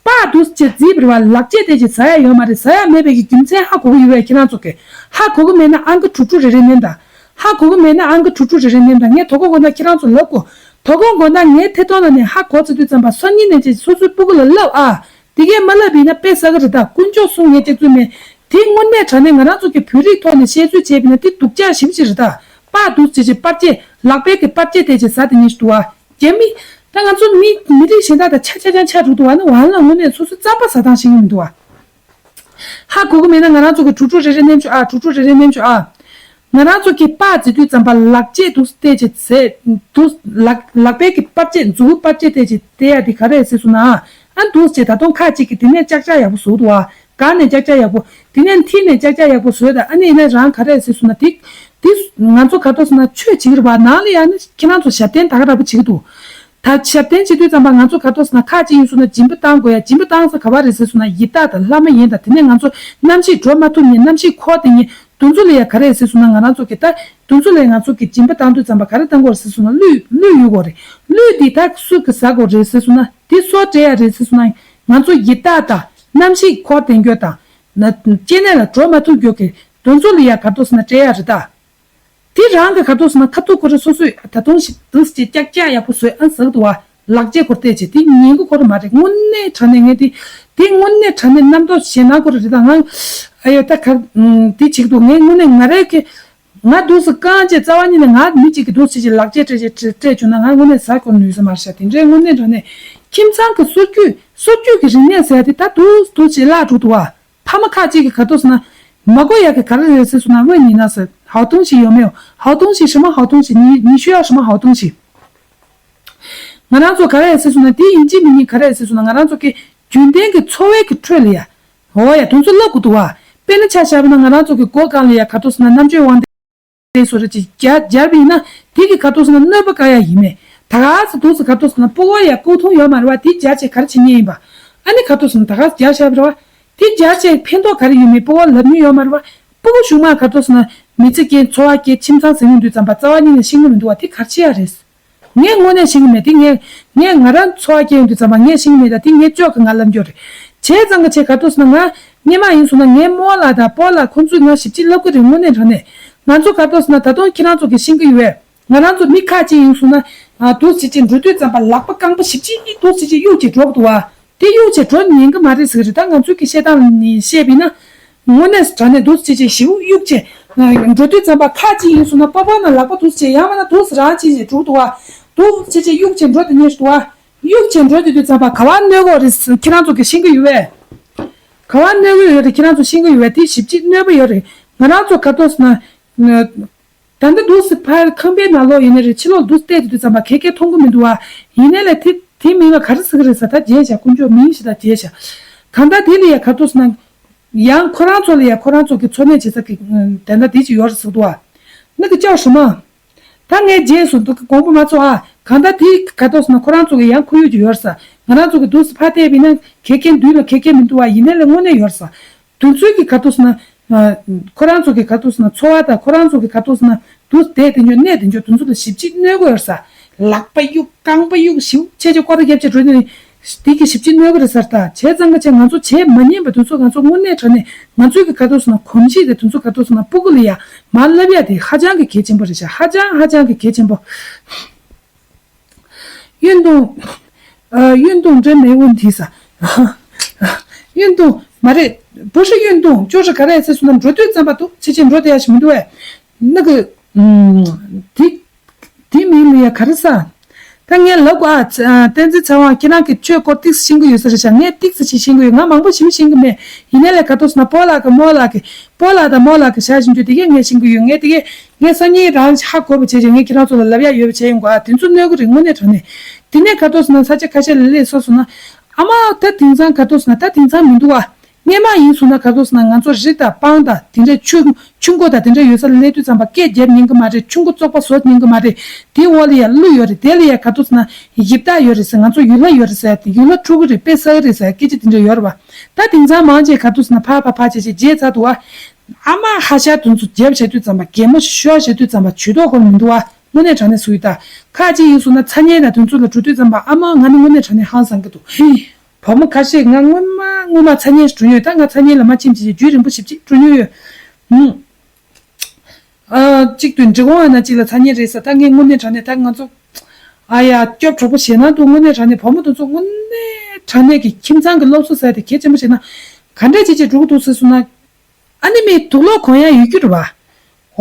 པར་འདུག་སེ་བྱས་རྩིས་པ་རེད་བ། ལག་རྗེས་བལྟས་བྱས་ཟ་ཡ་ཡོད་མ་རེད། ཟ་ཡ་མེད་པའི་གི་རྒྱུ་མཚན་ཧ་གོ་གི་ཡོད་པས་ཁྱེད་རང་ཚོ་གིས། ཧ་གོ་གི་མེད་ན་ཨང་ཀི་དྲུག་དྲུག་རེ་རེ་མནན་དང་། ཧ་གོ་གི་མེད་ན་ཨང་ཀི་དྲུག་དྲུག་རེ་རེ་མནན་དང་། ངས་དོ་གོ་དགོས་ན་ཁྱེད་རང་ཚོ་ལབ་དགོས། དོ་གོ་དགོས་ན་ངའི་ཐད་གཏོང་ལ་ནས་ཧ་གོ་ཚར་དུས་ཙམ་པ་སང་ཉིན་ནས་བྱས་སོ་སོའི་སྤུ་གུ་ལ་ལབ་ཨ། དེ་གས་མ་ལབ་པ་ཡིན་ན་དཔེ་ཟ་གི་རེད་ད། དཀོན་མཆོག་གསུམ་ངས་སྐྱག་རྫུན་མེད། དེ་དངོས་གནས་དྲང་གནས་ང་རང་ཚོ་གི་བོད་རིགས་ཐོག་ནས་བཤད་ཚུལ་བྱས་པ་ཡིན་ན་དེ་སྡུག་ཅག་ཞེ་པོ་ཅིག་རེད་ད། པར་འདུག་སེ་བྱས་པར་ཆས་ལག་པས་ཀྱི་པར་ཆས་བལྟས་བྱས་ཟ་དེ་ཉིད་ཞིག་འདུག་བ། རྒྱ་མི། ད་ང་ཚོ་མི་མི་རིགས་གཞན་དག་དང་ཆ་ཆ་ཆ་ཆ་འགྲོ་འདུག་བ། ནི་བར་ལ་དངོས་གནས་སོ་སོའི་རྩམ་པ་ཟ་སྟངས་ཤེས་ཀྱི་མི་འདུག་བ། ཧ་གོ་གི་མེད་ན་ང་རང་ཚོ་གི་དྲུག་དྲུག་རེ་རེ་མནན་ཆོག་ཨ། དྲུག་དྲུག་རེ་རེ་མནན་ཆོག་ཨ། ང་རང་ཚོ་གི་པར་འཛིན་དུས་ཙམ་པ་ལག་རྗེས་འདུག་སེ་བལྟས་བྱས་ཟས་འདུག་ལག་ལག་པས་ཀྱི་པར་ཆས། མཛུ་གུ་པར་ཆས་བལྟས་བྱས་བལྟས་ཡ་དེ་ག་རེ་ཟེར་སོང་ན་ཨ། འདུག་སེ་ད་དུང་ཁ་ཅིག་གིས་དེ་ནས་ཅག་ཅག་ཡག་པོ་བཟོ་འདུག་ཨ། སྒང་ནས་ཅག་ཅག་ཡག་པོ། དེ་ནས་མཐིལ་ནས་ཅག་ཅག་ཡག་པོ་བཟོས་ད། ཨ་ནི་ཡིན་ན་རང་ག་རེ་ཟེར་སོང་ན་དེ། དེ་ང་ཚོ་ག་རེ་འདུག་ཟེར་ན་ཆོས་བྱེད་ཀྱི་རེད་བ། ནང་ལ་ཡ་ནི་ཁྱེད་རང་ཚོ་ཞབས་བརྟན་ད་ག་འདྲ་པོ་བྱེད་ཀྱི་འདུག་ད་ཞབས་བརྟན་བྱེད་དུས་ཙམ་པ་ང་ཚོ་ག་རེ་འདུག་ཟེར་ན་ཁ་ཅིག་ཡིན་སོང་ན་སྦྱིན་པ་བཏང་དགོས་ཡ། སྦྱིན་པ་བཏང་ས་ག་པར་རེད་ཟེར་སོང་ན་ཡི་དྭགས་དང་ལྷ་མ་ཡིན་དང་། དེ་ནས་ང་ཚོ་རྣམ་ཤེས་འགྲོ་མ་ཐུབ་མཁན། རྣམ་ཤེས་འཁོར་བསྡད་མཁན་དེ་ཚོ་ལ་ཡ་ག་རེ་ཟེར་སོང་ན་ང་རང་ཚོ་གི་ད་དེ་ཚོ་ལ་ཡ་ང་ཚོ་གི་སྦྱིན་པ་བཏང་དུས་ཙམ་པ་ག་རེ་བཏང་དགོས་རེད་ཟེར་སོང་ན་གླུད་གླུད་གཡུག་དགོས་རེད། གླུད་འདི་ད་སུ་གིས་ཟ་དགོས་རེད་ཟེར་སོང་ན། དེ་སུ་སྤྲད་ཡ་རེད་ཟེར་སོང་ན་ང་ཚོ་ཡི་དྭགས་དང་རྣམ་ཤེས་འཁོར་བསྡད་མཁན་དང་། ན་སྐྱེ་གནས་ལ་འགྲོ་མ་ཐུབ་མཁན་གྱི་དེ་ཚོ་ལ་ཡ་ག་རེ་འདུག་ཟེར་ན་སྤྲད་ཡ་རེད་ད། དེ་རང་གི་ག་རེ་འདུག་ཟེར་ན་ཁ་ཐུག་ཁོ་རང་སོ་སོས་ད་དུང་ཞིག་འདུག་སེ་ཅག་ཅག་ཡག་པོ་བཟོས་ཨ་ཟ་གི་འདུག་བ། ལག་རྗེས་ཁོ་ར་བལྟས་བྱས་དེ་ཉན་གི་ཁོ་རང་མ་རེད། དངོས་གནས་དྲང་གནས་ངས་དེ་དེ་དངོས་གནས་དྲང་གནས་རྣམ་རྟོག་ཞེད་སྣང་ཁོ་རང་རེད་ད། ང་ཨ་ཡོ་ད་ག་དེ་བྱེད་ཀྱི་འདུག་ངས་དངོས་གནས་ང་རང་གི་ང་འདུག་སེ་རྐང་རྗེས་རྩ་བ་ཉིད་ནས་ང་མི་གཅིག་གིས་འདུག་སེ་ཅིག་ལག་རྗེས་སྤྲད་བྱས་སྤྲད་བྱུང་ན་ང་དངོས་གནས་ཟ་ཁོ་ནུས་ས་མ་རེད་ཤག་དེ་འདྲའི་དངོས་གནས་དྲང་གནས་ཁྱིམ་ཚང་གི་སྲོལ་རྒྱུན་སྲོལ་རྒྱུན་གྱི་རིག་གནས་ཟེར་ཡ་དེ་ད་འདུག་འདུག་སེ་བརླག་འགྲོ་འདུག་བ། ཕ་མ་ཁ་ཅིག་གིས་ག་རེ་འདུག་ཟེར་ན། མ་གོ་ཡ་གི་ག་རེ་རེད་ཟེར་སོང་ན། 问你那是好东西有没有？好东西，什么好东西？你你需要什么好东西？ ང་རང་ཚོ་ག་རེ་ཟེར་སོང་ན་དེ་ཡིན་གཅིག་མིན་གཉིས་ག་རེ་ཟེར་སོང་ན། ང་རང་ཚོ་གི་རྒྱུན་ལྡན་གྱི་འཚོ་བའི་གི་ཁྲོད་ལ་ཡ། འོ་ཡ་དེ་ཚོ་ལབ་དགོས་འདུག་བ། དཔེར་ན་ཆ་བཞག་པ་ན་ང་རང་ཚོ་གི་སྒོ་སྒང་ལ་ཡ་ག་རེ་འདུག་ཟེར་ན་རྣམ་དཔྱོད་དབང་ལྡན་བཟོ་འདྲ་ཅིག་སྦྱར་སྦྱར་བ་ཡིན་ན་དེ་གི་ག་རེ་འདུག་ཟེར་ན་གནོད་པ་བཀག་ཡ་ཡིན་མེད། ད་ག་ཟེ་འདུག་ཟེར་ག་རེ་འདུག་ཟེར་ན་སྤུ་གུ་ཡ་ལྐོག་ཐུང་ཡོད་མ་རེད་བ། དེ་སྦྱར་བྱས་ག་རེ་བྱེད་ཉེན་ཡིན་པ། ཨ་ནི་ག་རེ་འདུག་ཟེར་ན་ད་ག་སྦྱར་བཞག་པ་རེད་བ། དེ་སྦྱར་བྱས་ཕན་ཐོགས་ག་རེ་ཡོད་མེད་སྤུ་གུ་ལ་ལབ་མྱོང་ཡོད་མ་རེད་བ། སྤུ་གུ་གཞུག་མ་ག་ཏོ་སོང་ན་མི་ཚེ་སྐྱེལ་འཚོ་བ་སྐྱེལ་ཁྱིམ་ཚང་ཟིན་ཡོང་དུས་ཙམ་པ་རྩ་བ་ཉིད་ནས་ཤེས་ཀྱི་མི་འདུག་བ། དེ་ག་རེ་བྱེད་ཡ་རེད། ངས་དངོས་གནས་ཤེས་ཀྱི་མེད་དེ། ངས་ངས་ང་རང་འཚོ་བ་སྐྱེལ་ཡོང་དུས་ཙམ་པ་ངས་ཤེས་ཀྱི་མེད། ད་དེ་ངའི་ཅོག་གི་ང་ལབ་རྒྱུ་རེད། བྱས་ཙང་ག་བྱས་ག་ཏོ་སོང་ན་ང་སྔོན་མ་ཡིན་སོང་ན་ངའི་རྨོ་ལགས་དང་སྤོ་ལགས་ཁོང་ཚོས་ང་ཞིབ་ཅིག་ལབ་ཀྱི་རེད། དངོས་གནས་དྲང་གནས་ང་ཚོ་ག་ཏོ་སོང་ན་ད་དུང་ཁྱེད་རང་ཚོ་གི་ཤེས་ཀྱི་ཡོད་པས། ང་རང་ཚོ་མི་ཁ་ཅིག་ཡིན་སོང་ན། ཨ། འདུག་སེ་ཅིག་འགྲོ་དུས་ཙམ་པ་ལག་པ་རྐང་པ་ཞིབ་ཅིག་འདུག་སེ་ཅིག་གཡུག་ཅིག་འགྲོ་གི་འདུག་བ། དེ་གཡུག་ཅིག་འགྲོ་ཉན་གི་མ་རེད་ཟེར་གི་རེད། ད་ང་ཚོའི་གི་བཤད་སྟངས་ནས་བཤད་པ་ཡིན་ན། དངོས་གནས་དྲང་གནས་འདུག་སེ་ཅིག་ཞིབ་གཡུག་ཅིག་འགྲོ་དུས་ཙམ་པ་ཁ་ཅིག་ཡིན་སོང་ན་པགས་པ་ནང་ལག་པ་འདུག་སེ་ཅིག་ཡང་མིན་ན་འདུག་སེ་རང་ཅིག་ཅིག་འགྲོ་གི་འདུག་བ། འདུག་སེ་ཅིག་གཡུག་ཅིག་འགྲོ་དེ་ཉན་འདུག་བ། གཡུག་ཅིག་འགྲོ་དེ་དུས་ཙམ་པ་ག་པར་གནོད་གི་རེད། ཁྱེད་རང་ཚོ་གི་ཤེས་ཀྱི་ཡོད་པས། ག་པར་གནོད་གི་ཡོད་རེད། ཁྱེད་རང་ཚོ་ཤེས་ཀྱི་ཡོད་པས། དེ་ཞིབ་ཅིག་གནོད་པ་ཡོད་རེད། ང་རང་ཚོ་ག་ཏོ་སོང་ན། ད་ལྟ་འདུག་སེ་ཕར་ཁང་པའི་ནང་ལོགས་ཡིན་ནའི་རེད། ཕྱི་ལོགས་འདུག་སེ་བལྟས་དུས་ཙམ་པ་ཁེ་ཁེ་མཐོང་གི་མི་འདུག་བ། ཡིན་ནའི་ལས་དེ་དེ་མིང་ལ་ག་རེ་ཟེར་གི་རེད་ཟེར། ད་བརྗེད་བཞག་དཀོན་མཆོག་མིང་ཞིག་ད་བརྗེད་བཞག་གང་ལྟར་དེ་ལ་ཡ་ག་ཏོ་སོང་ན། ཡང་ཁོ་རང་ཚོ་ལ་ཡ་ཁོ་རང་ཚོ་གི་འཚོ་གནས་བྱེད་ས་གི་ད་ལྟ་དེ་ཅིག་ཡོད་རེད་ཟེར་འདུག་བ། ནི་གི་ཅག་ཧྲུ་མ། ད་ངས་རྗེས་སུ་འདུག་གི་དགོངས་པ་མ་ཚོམ་ཨ། གང་ལྟར་དེ་ག་ཏོ་སོང་ན་ཁོ་རང་ཚོ་གི་ཡང་ཁོར་ཡུག་ཅིག་ཡོད་རེད་ཟེར། ང་རང་ཚོ་གི་འདུག་སེ་ཕར་བལྟས་པ་ཡིན་ན་ཁེ་ཁེ་འདུག་ལ་ཁེ་ཁེ་མི་འདུག་བ། ཡིན་ནའི་ལས་དངོས་གནས་ཡོད་རེད་ཟེར། དེ་ཚོའི་གི་ག་ཏོ་སོང་ན། ཁོ་རང་ཚོ་གི་ག་ཏོ་སོང་ན་འཚོ་བ་དང་ཁོ་རང་ཚོ་གི་ག་ཏོ་སོང་ན་འདུག་སེ་བསྡད་དེ་འཇོག་གནས་དེ་འཇོག་དེ་ཚོ་ལ་ཞིབ་ཅིག་གནོད་གི་ཡོད་ས། ལག་པ་གཡུག་རྐང་པ་གཡུག་ཞིབ་ཆེ་ཆེ་ཀོ་ད་རྒྱབ་ཆེ་འགྲོ་ནས་དེ་གི་ཞིབ་ཅིག་གནོད་གི་རེད་ཟེར། ད་བྱས་ཙང་ག་ཆེ་ང་ཚོ་བྱས་མ་ཉན་པ་དེ་ཚོ་ང་ཚོ་དངོས་གནས་དྲང་གནས་ང་ཚོའི་གི་ག་ཏོ་སོང་ན་གོམས་གཤིས་དེ་དེ་ཚོ་ག་ཏོ་སོང་ན་སྤུ་གུ་ལ་ཡ་མར་བསླབ་ཡ་དེ་ཧ་ཅང་གི་གལ་ཆེན་པོ་རེད་ཤག་ཧ་ཅང་ཧ་ཅང་གི་གལ་ཆེན་པོ། 运动，呃，运动真没问题噻。运动 མ་རེད། 不是运动，就是ག་རེ་ཟེར་སོང་ན་འགྲོ་དུས་ཙམ་པ་འདུག་སེ་ཅིག་འགྲོ་བསྡད་ཡ་ཞིག་མི་འདུག་བས། ན་གི། ཨུམ། དེ། དེ་མིང་ལ་ཡ་ག་རེ་ཟེར། ད་ངས་ལབ་གོ་ཨ། བསྟན་འཛིན་ཚེ་དབང་ཁྱེད་རང་གི་ཆོས་སྐོར་ཏིག་ཙམ་ཤེས་ཀྱི་ཡོད་ས་རེད་ཤག་ངས་ཏིག་ཙམ་ཞིག་ཤེས་ཀྱི་ཡོད། ང་མང་པོ་ཞིག་ཤེས་ཀྱི་མེད། ཡིན་ནའི་ལས་ག་ཏོ་སོང་ན་སྤོ་ལགས་ཀྱི་རྨོ་ལགས་ཀྱི། སྤོ་ལགས་དང་རྨོ་ལགས་ཀྱི་ཞག་བཞིན་རྒྱུ་དེ་གས་ངས་ཤེས་ཀྱི་ཡོད། ངས་དེ་གས་ངས་སང་ཉིན་རང་ཧ་གོ་བ་བྱས་བྱས་ངས་ཁྱེད་རང་ཚོ་ལ་ལབ་ཡ་ཡོད་པ་བྱས་ཡོང་གོ་ཨ། དེ་ཚོ་གནོད་གི་རེད་དངོས་གནས་དྲང་གནས། དེ་ནས་ག་ཏོ་སོང་ན་ས་ཆ་ཁ་ཤས་ལ་སླེབས་སོང་སོང་ན། ཨ་མ་ད་དེང་སང་ག་ཏོ་སོང་ན་ད་དེང་སང་མི་འདུག་ཨ། སྔོན་མ་ཡིན་སོང་ན་ག་ཏོ་སོང་ན་ང་ཚོ་རི་དང་སྤང་དང་དེ་འདྲའི་ཆུ་ཆུ་མགོ་དང་དེ་འདྲ་ཡོད་ས་ལ་སླེབས་དུས་ཙམ་པ་སྐད་རྒྱབ་ཉན་གི་མ་རེད། ཆུ་མགོ་བཙོག་པ་བཟོ་ཉན་གི་མ་རེད། དེའི་འོག་ལ་ཡ་ཀླུ་ཡོད་རེད། དེ་ལ་ཡ་ག་ཏོ་སོང་ན་ཡིབ་དག་ཡོད་རེད་ཟེར། ང་ཚོ་ཡུལ་ལྷ་ཡོད་རེད་ཟེར། ཡུལ་ལྷ་འཁྲུག་གི་རེད། དཔེ་ཟ་གི་རེད་ཟེར་སྐད་ཆ་དེ་འདྲ་ཡོད་རེད་བ། ད་དེང་སང་མང་ཆེ་ག་ཏོ་སོང་ན་ཕར་ཕར་ཕར་བྱས་བྱས་བརྗེད་ཚར་འདུག་བ། ཨ་མ་ཧ་ཤ་དེ་ཚོ་རྒྱབ་བྱས་དུས་ཙམ་པ་གད་མོ་ཤོར་བྱས་དུས་ཙམ་པ་ཇུས་གཏོགས་ཁོར་མི་འདུག་བ། དངོས་གནས་དྲང་གནས་སུ་ཡོད་ད། ཁ་ཅིག་ཡིན་སོང་ན་ཚ་ཉལ་དང་དེ་ཚོ་ལ་འགྲོ་དུས་ཙམ་པ་ཨ་མ་ང་ནི་དངོས་གནས་དྲང་གནས་ཧང་སང་གི་འདུག་བུ་མོ་ཁ་ཤས་ང་སྔོན་མ་སྔོན་མ་ཚ་ཉལ་འགྲོ་མྱོང་ཡོད། ད་ང་ཚ་ཉལ་ལ་མ་ཕྱིན་ཅིག་རྒྱུན་རིང་པོ་ཞིབ་ཅིག་འགྲོ་མྱོང་ཡོད། ཧུམ། ཨ། གཅིག་ཏུ་འབྲི་གོང་ཨ་ན་གཅིག་ལ་ཚ་ཉལ་རེད་ཟེར། ད་ངས་དངོས་གནས་དྲང་གནས་ད་ང་ཚོ། ཨ་ཡ་སྐྱོབ་གྲོགས་པོ་ཞེད་སྣང་འདུག་དངོས་གནས་དྲང་གནས་བུ་མོ་དེ་ཚོ་དངོས་གནས་དྲང་གནས་ཀྱི་ཁྱིམ་ཚང་གི་སློབ་གསོ་ཟེར་དེ་གལ་ཆེན་པོ་བྱས་ན། ག་འདྲས་བྱས་བྱས་འགྲོ་གི་འདུག་ཟེར་སོང་ན། ཨ་ནི་མི་དུག་ལོག་གོན་ཡ་ཡོད་རྒྱུ་རེད་བ།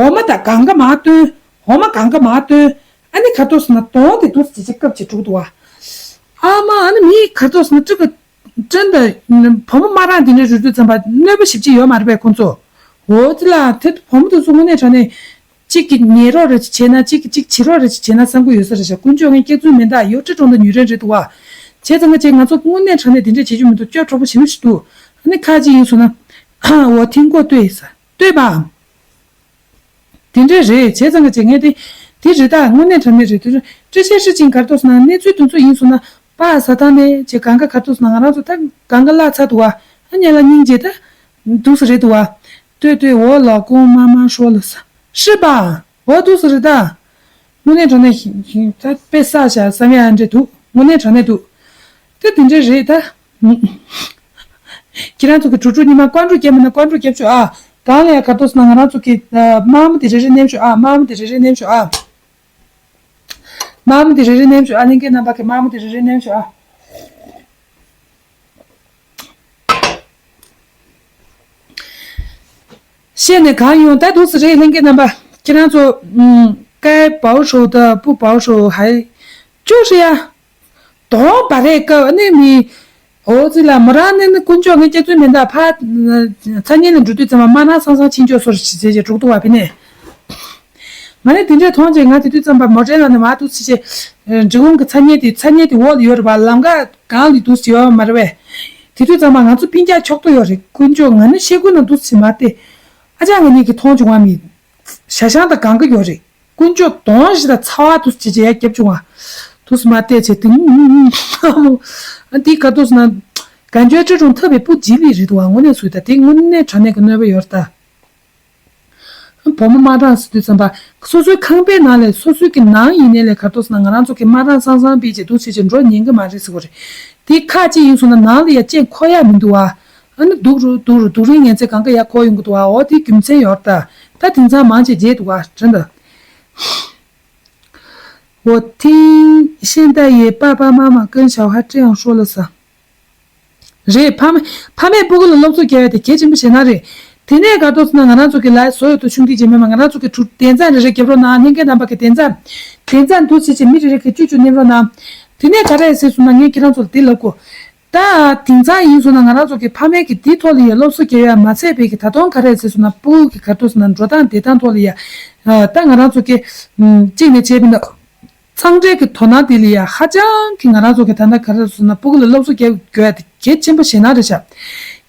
འོ་མ་དང་གང་ག་མར་བཏོན། འོ་མ་གང་ག་མར་བཏོན། ཨ་ནི་ག་ཏོ་སོང་ན་གདོང་དེ་འདུག་སེ་བྱས་བྱས་བཀབ་བྱས་འགྲོ་གི་འདུག་བ། ཨ་མ་ཨ་ནི་མི་ག་ཏོ་སོང་ན་ཀྲི་ག་ཀྲན་ད་བུ་མོ་མ་རང་དེ་འདྲ་རུ་དུས་ཙམ་པ་གནོད་པ་ཞིབ་ཅིག་ཡོད་མ་རེད་པས་ཁོང་ཚོ། འོ་དེ་ལ་དེ་བུ་མོ་དེ་ཚོ་དངོས་གནས་དྲང་གནས། གཅིག་གིས་ཉལ་རོགས་རེ་ཅིག་བྱས་ན་གཅིག་གིས་གཅིག་བྱེད་རོགས་རེ་ཅིག་བྱས་ན་བསམ་གྱི་ཡོད་ས་རེད་ཤག་དཀོན་མཆོག་ངའི་སྐྱག་རྫུན་མེད་ད། ཡོད་ཀྲི་གྲོང་དང་ཉུལ་རན་རེད་འདུག་བ། བྱས་ཙང་ང་བཅས་ང་ཚོ་དངོས་གནས་དྲང་གནས་དེ་འདྲས་བྱེད་རྒྱུ་མི་འདུག་སྐྱོབ་གྲོགས་པོ་ཞེ་པོ་ཞིག་འདུག་ཨ་ནི་ཁ་ཅིག་ཡིན་སོང་ན། འོ་ཐིང་གོ་ལྟོས་ས། ལྟོས་པ། དེ་འདྲས་རེད། བྱས་ཙང་ང་བཅས་ངས་དེ། དེ་རེད་ད་དངོས་གནས་དྲང་གནས་རེད་དེ། ཀྲི་ཤེ་ཧྲི་ཅིང་གར་ཐོག་སོང་ན་གནས་ཚུལ་དེ་ཚོ་ཡིན་སོང་ན་པ་ཟ་ཐང་ནས་བྱས་གང་ག་གར་ཐོག་སོང་ན་ང་རང་ཚོ་ད་གང་ག་བརླག་ཚར་འདུག་བ། ཨ་ཉལ་ལ་སྙིང་རྗེ་ད། འདུག་སེ་རེད་འདུག་བ། ལྟོས་ལྟོས། འོ་ལགས་ཁོང་མ་མ་ཧྲོ་ལ་ས། ཧྲི་པ། འོ་འདུག་སེ་རེད་ད། དངོས་གནས་དྲང་གནས་ད་དཔེ་བསགས་བཞག་བསམ་ཡ་འདྲ་འདུག་དངོས་གནས་དྲང་གནས་འདུག་དེ་དེ་འདྲ་རེད་ད། ཁྱེད་རང་ཚོ་གི་གྲུ་གྲུ་ཉི་མ་ཀོན་གྲུ་རྒྱབ་མིན་ན་ཀོན་གྲུ་རྒྱབ་ཤོག་ཨ། གང་ལ་ཡ་ག་ཏོ་སོང་ན་ང་རང་ཚོ་གི་དམར་མོ་དེ་རེ་རེ་མནན་ཤོག་ཨ། དམར་མོ་དེ་རེ་རེ་མནན་ཤོག་ཨ། དམར་མོ་དེ་རེ་རེ་མནན་ཤོག་ཨ། ལྷན་རྒྱས་རྣམ་པ་གི་དམར་མོ་དེ་རེ་རེ་མནན་ཤོག་ཨ། བཤད་ནས་གང་ཡོང་ད་འདུག་སེ་རེད། ལྷན་རྒྱས་རྣམ་པ་ཁྱེད་རང་ཚོ་ཨུམ། 该保守的不保守还就是呀། དོང་བ་རེད་སྐབས་ནི་མི། འོ་ཙི་ལ་མོ་རང་ནི་ནི་དཀོན་མཆོག་ངའི་སྐྱག་རྫུན་མེད་ད་ཕ། ཚ་ཉེ་ལ་འགྲོ་དུས་ཙམ་པ་མ་ན་སང་སང་ཕྱིན་ཆོག་སོར་ཞིག་ཟེར་གྱི་འགྲོ་གི་འདུག་བ་ཕི་ནས། ང་ནི་དེ་འདྲའི་མཐོང་རྗེས་ང་དེ་དུས་ཙམ་པ་མོ་ཊའི་ནང་ནས་མར་འདུག་སེ་བྱས། འབྲི་གུང་གི་ཚ་ཉེ་དེ་ཚ་ཉེ་དེ་འོག་ལ་ཡོད་རེད་བ། ལམ་ཁ་སྒང་ལ་འདུག་སེ་ཡོད་མ་རེད་བས། དེ་དུས་ཙམ་པ་ང་ཚོ་སྤུན་ཀྱག་ཕྱོགས་གཏོགས་ཡོད་རེད། དཀོན་མཆོག་ང་ནི་ཤེལ་སྒོ་ནང་འདུག་སེ་མར་བལྟས། ཨ་ཅག་ང་གཉིས་ཀྱིས་མཐོང་བྱུང་བ་མིན། ཞ་ཞང་དང་གང་ག་ཡོད་རེད། དཀོན་མཆོག་གདོང་ཞིག་དང་ཚ་བ་འདུག་སེ་བྱས་བྱས་ཡར་བརྒྱབ་བྱུང་བ། འདུག་སེ་མར་བལྟས་བྱས་དེ། ཨ་འདི་ག་འདུག་སེ་ན། གན་ཇོའི་ཁྲི་སྲོང་ཐབས་པའི་བུ་འཇིགས་ལི་རེད་འདུག་བ། དངོས་གནས་སུ་ད་དེ་དངོས་གནས་དྲང་གནས་ཀྱི་གནོད་པ་ཡོད་རེད་ད། བུ་མོ་དམར་གྲང་ཟེར་དུས་ཙམ་པ། སོ་སོའི་ཁང་པའི་ནང་ལས་སོ་སོའི་གི་ནང་ཡིན་ནའི་ལས་ག་རེ་ཟེར་ན་ང་རང་ཚོ་གི་དམར་གྲང་སང་སང་བྱས་བྱས་འདུག་བྱས་བྱས་འགྲོ་ཉན་གི་མ་རེད་ཟེར་གོ་རེད། དེ་ཁ་ཅིག་ཡིན་སོང་ན་ནང་ལ་ཡ་ཅན་འཁོར་ཡ་མི་འདུག་བ། ཨ་ནི་སྡུག་རུ་སྡུག་རུ་སྡུག་རུ་ངན་ཚད་གང་ག་ཡ་འཁོར་ཡོང་གི་འདུག་བ། འོ་དེ་རྒྱུ་མཚན་ཡོད་རེད་ད། ད་དེང་སང་མང་ཆེ་བརྗེད་འདུག་བ་དྲན་ད། འོ་听现代也爸爸妈妈跟小孩这样说了啥。རེད། ཕ་མ་ཕ་མས་སྤུ་གུ་ལ་སློབ་གསོ་རྒྱག་ཡ་དེ་གལ་ཆེན་པོ་ཞེ་དྲག་རེད། དེ་ནས་ག་རེ་ཟེར་ན་ང་རང་ཚོ་གི་ལ་所有的兄弟姐妹们ང་རང་ཚོ་གི་གྲུ་གདན་རྩ་རེ་རེ་རྒྱབ་རོགས་གནང་། ལྷན་རྒྱས་རྣམ་པ་གི་གདན་རྩ་གདན་རྩ་འདུག་བྱས་བྱས་མི་རེ་རེ་གི་ཅུ་ཅུ་མནན་རོགས་གནང་། དེ་ནས་ག་རེ་ཟེར་སོང་ན་ངས་ཁྱེད་རང་ཚོ་ལ་འདི་ལབ་དགོས། ད་དེང་སང་ཡིན་སོང་ན་ང་རང་ཚོ་གི་ཕ་མའི་གི་འདི་ཐོག་ལ་ཡ་སློབ་གསོ་རྒྱག་ཡ་མ་ཚད་པའི་གི་ད་དུང་ག་རེ་ཟེར་སོང་ན་སྤུ་གུ་གི་ག་རེ་ཟེར་ན་འགྲོ་སྟངས་བསྡད་སྟངས་ཐོག་ལ་ཡ། ད་ང་རང་ཚོ་གི་གཅིག་ནས་བྱས་པ་ཡིན་ན། གཙང་སྦྲའི་གི་དོ་སྣང་དེ་ལ་ཡ་ཧ་ཅང་གི་ང་རང་ཚོ་གི་ད་ལྟ་ག་རེ་ཟེར་ན་སྤུ་གུ་ལ་སློབ་གསོ་རྒྱག་དགོས་ཡ་དེ་གལ་ཆེན་པོ་ཞེ་དྲག་རེད་ཤག་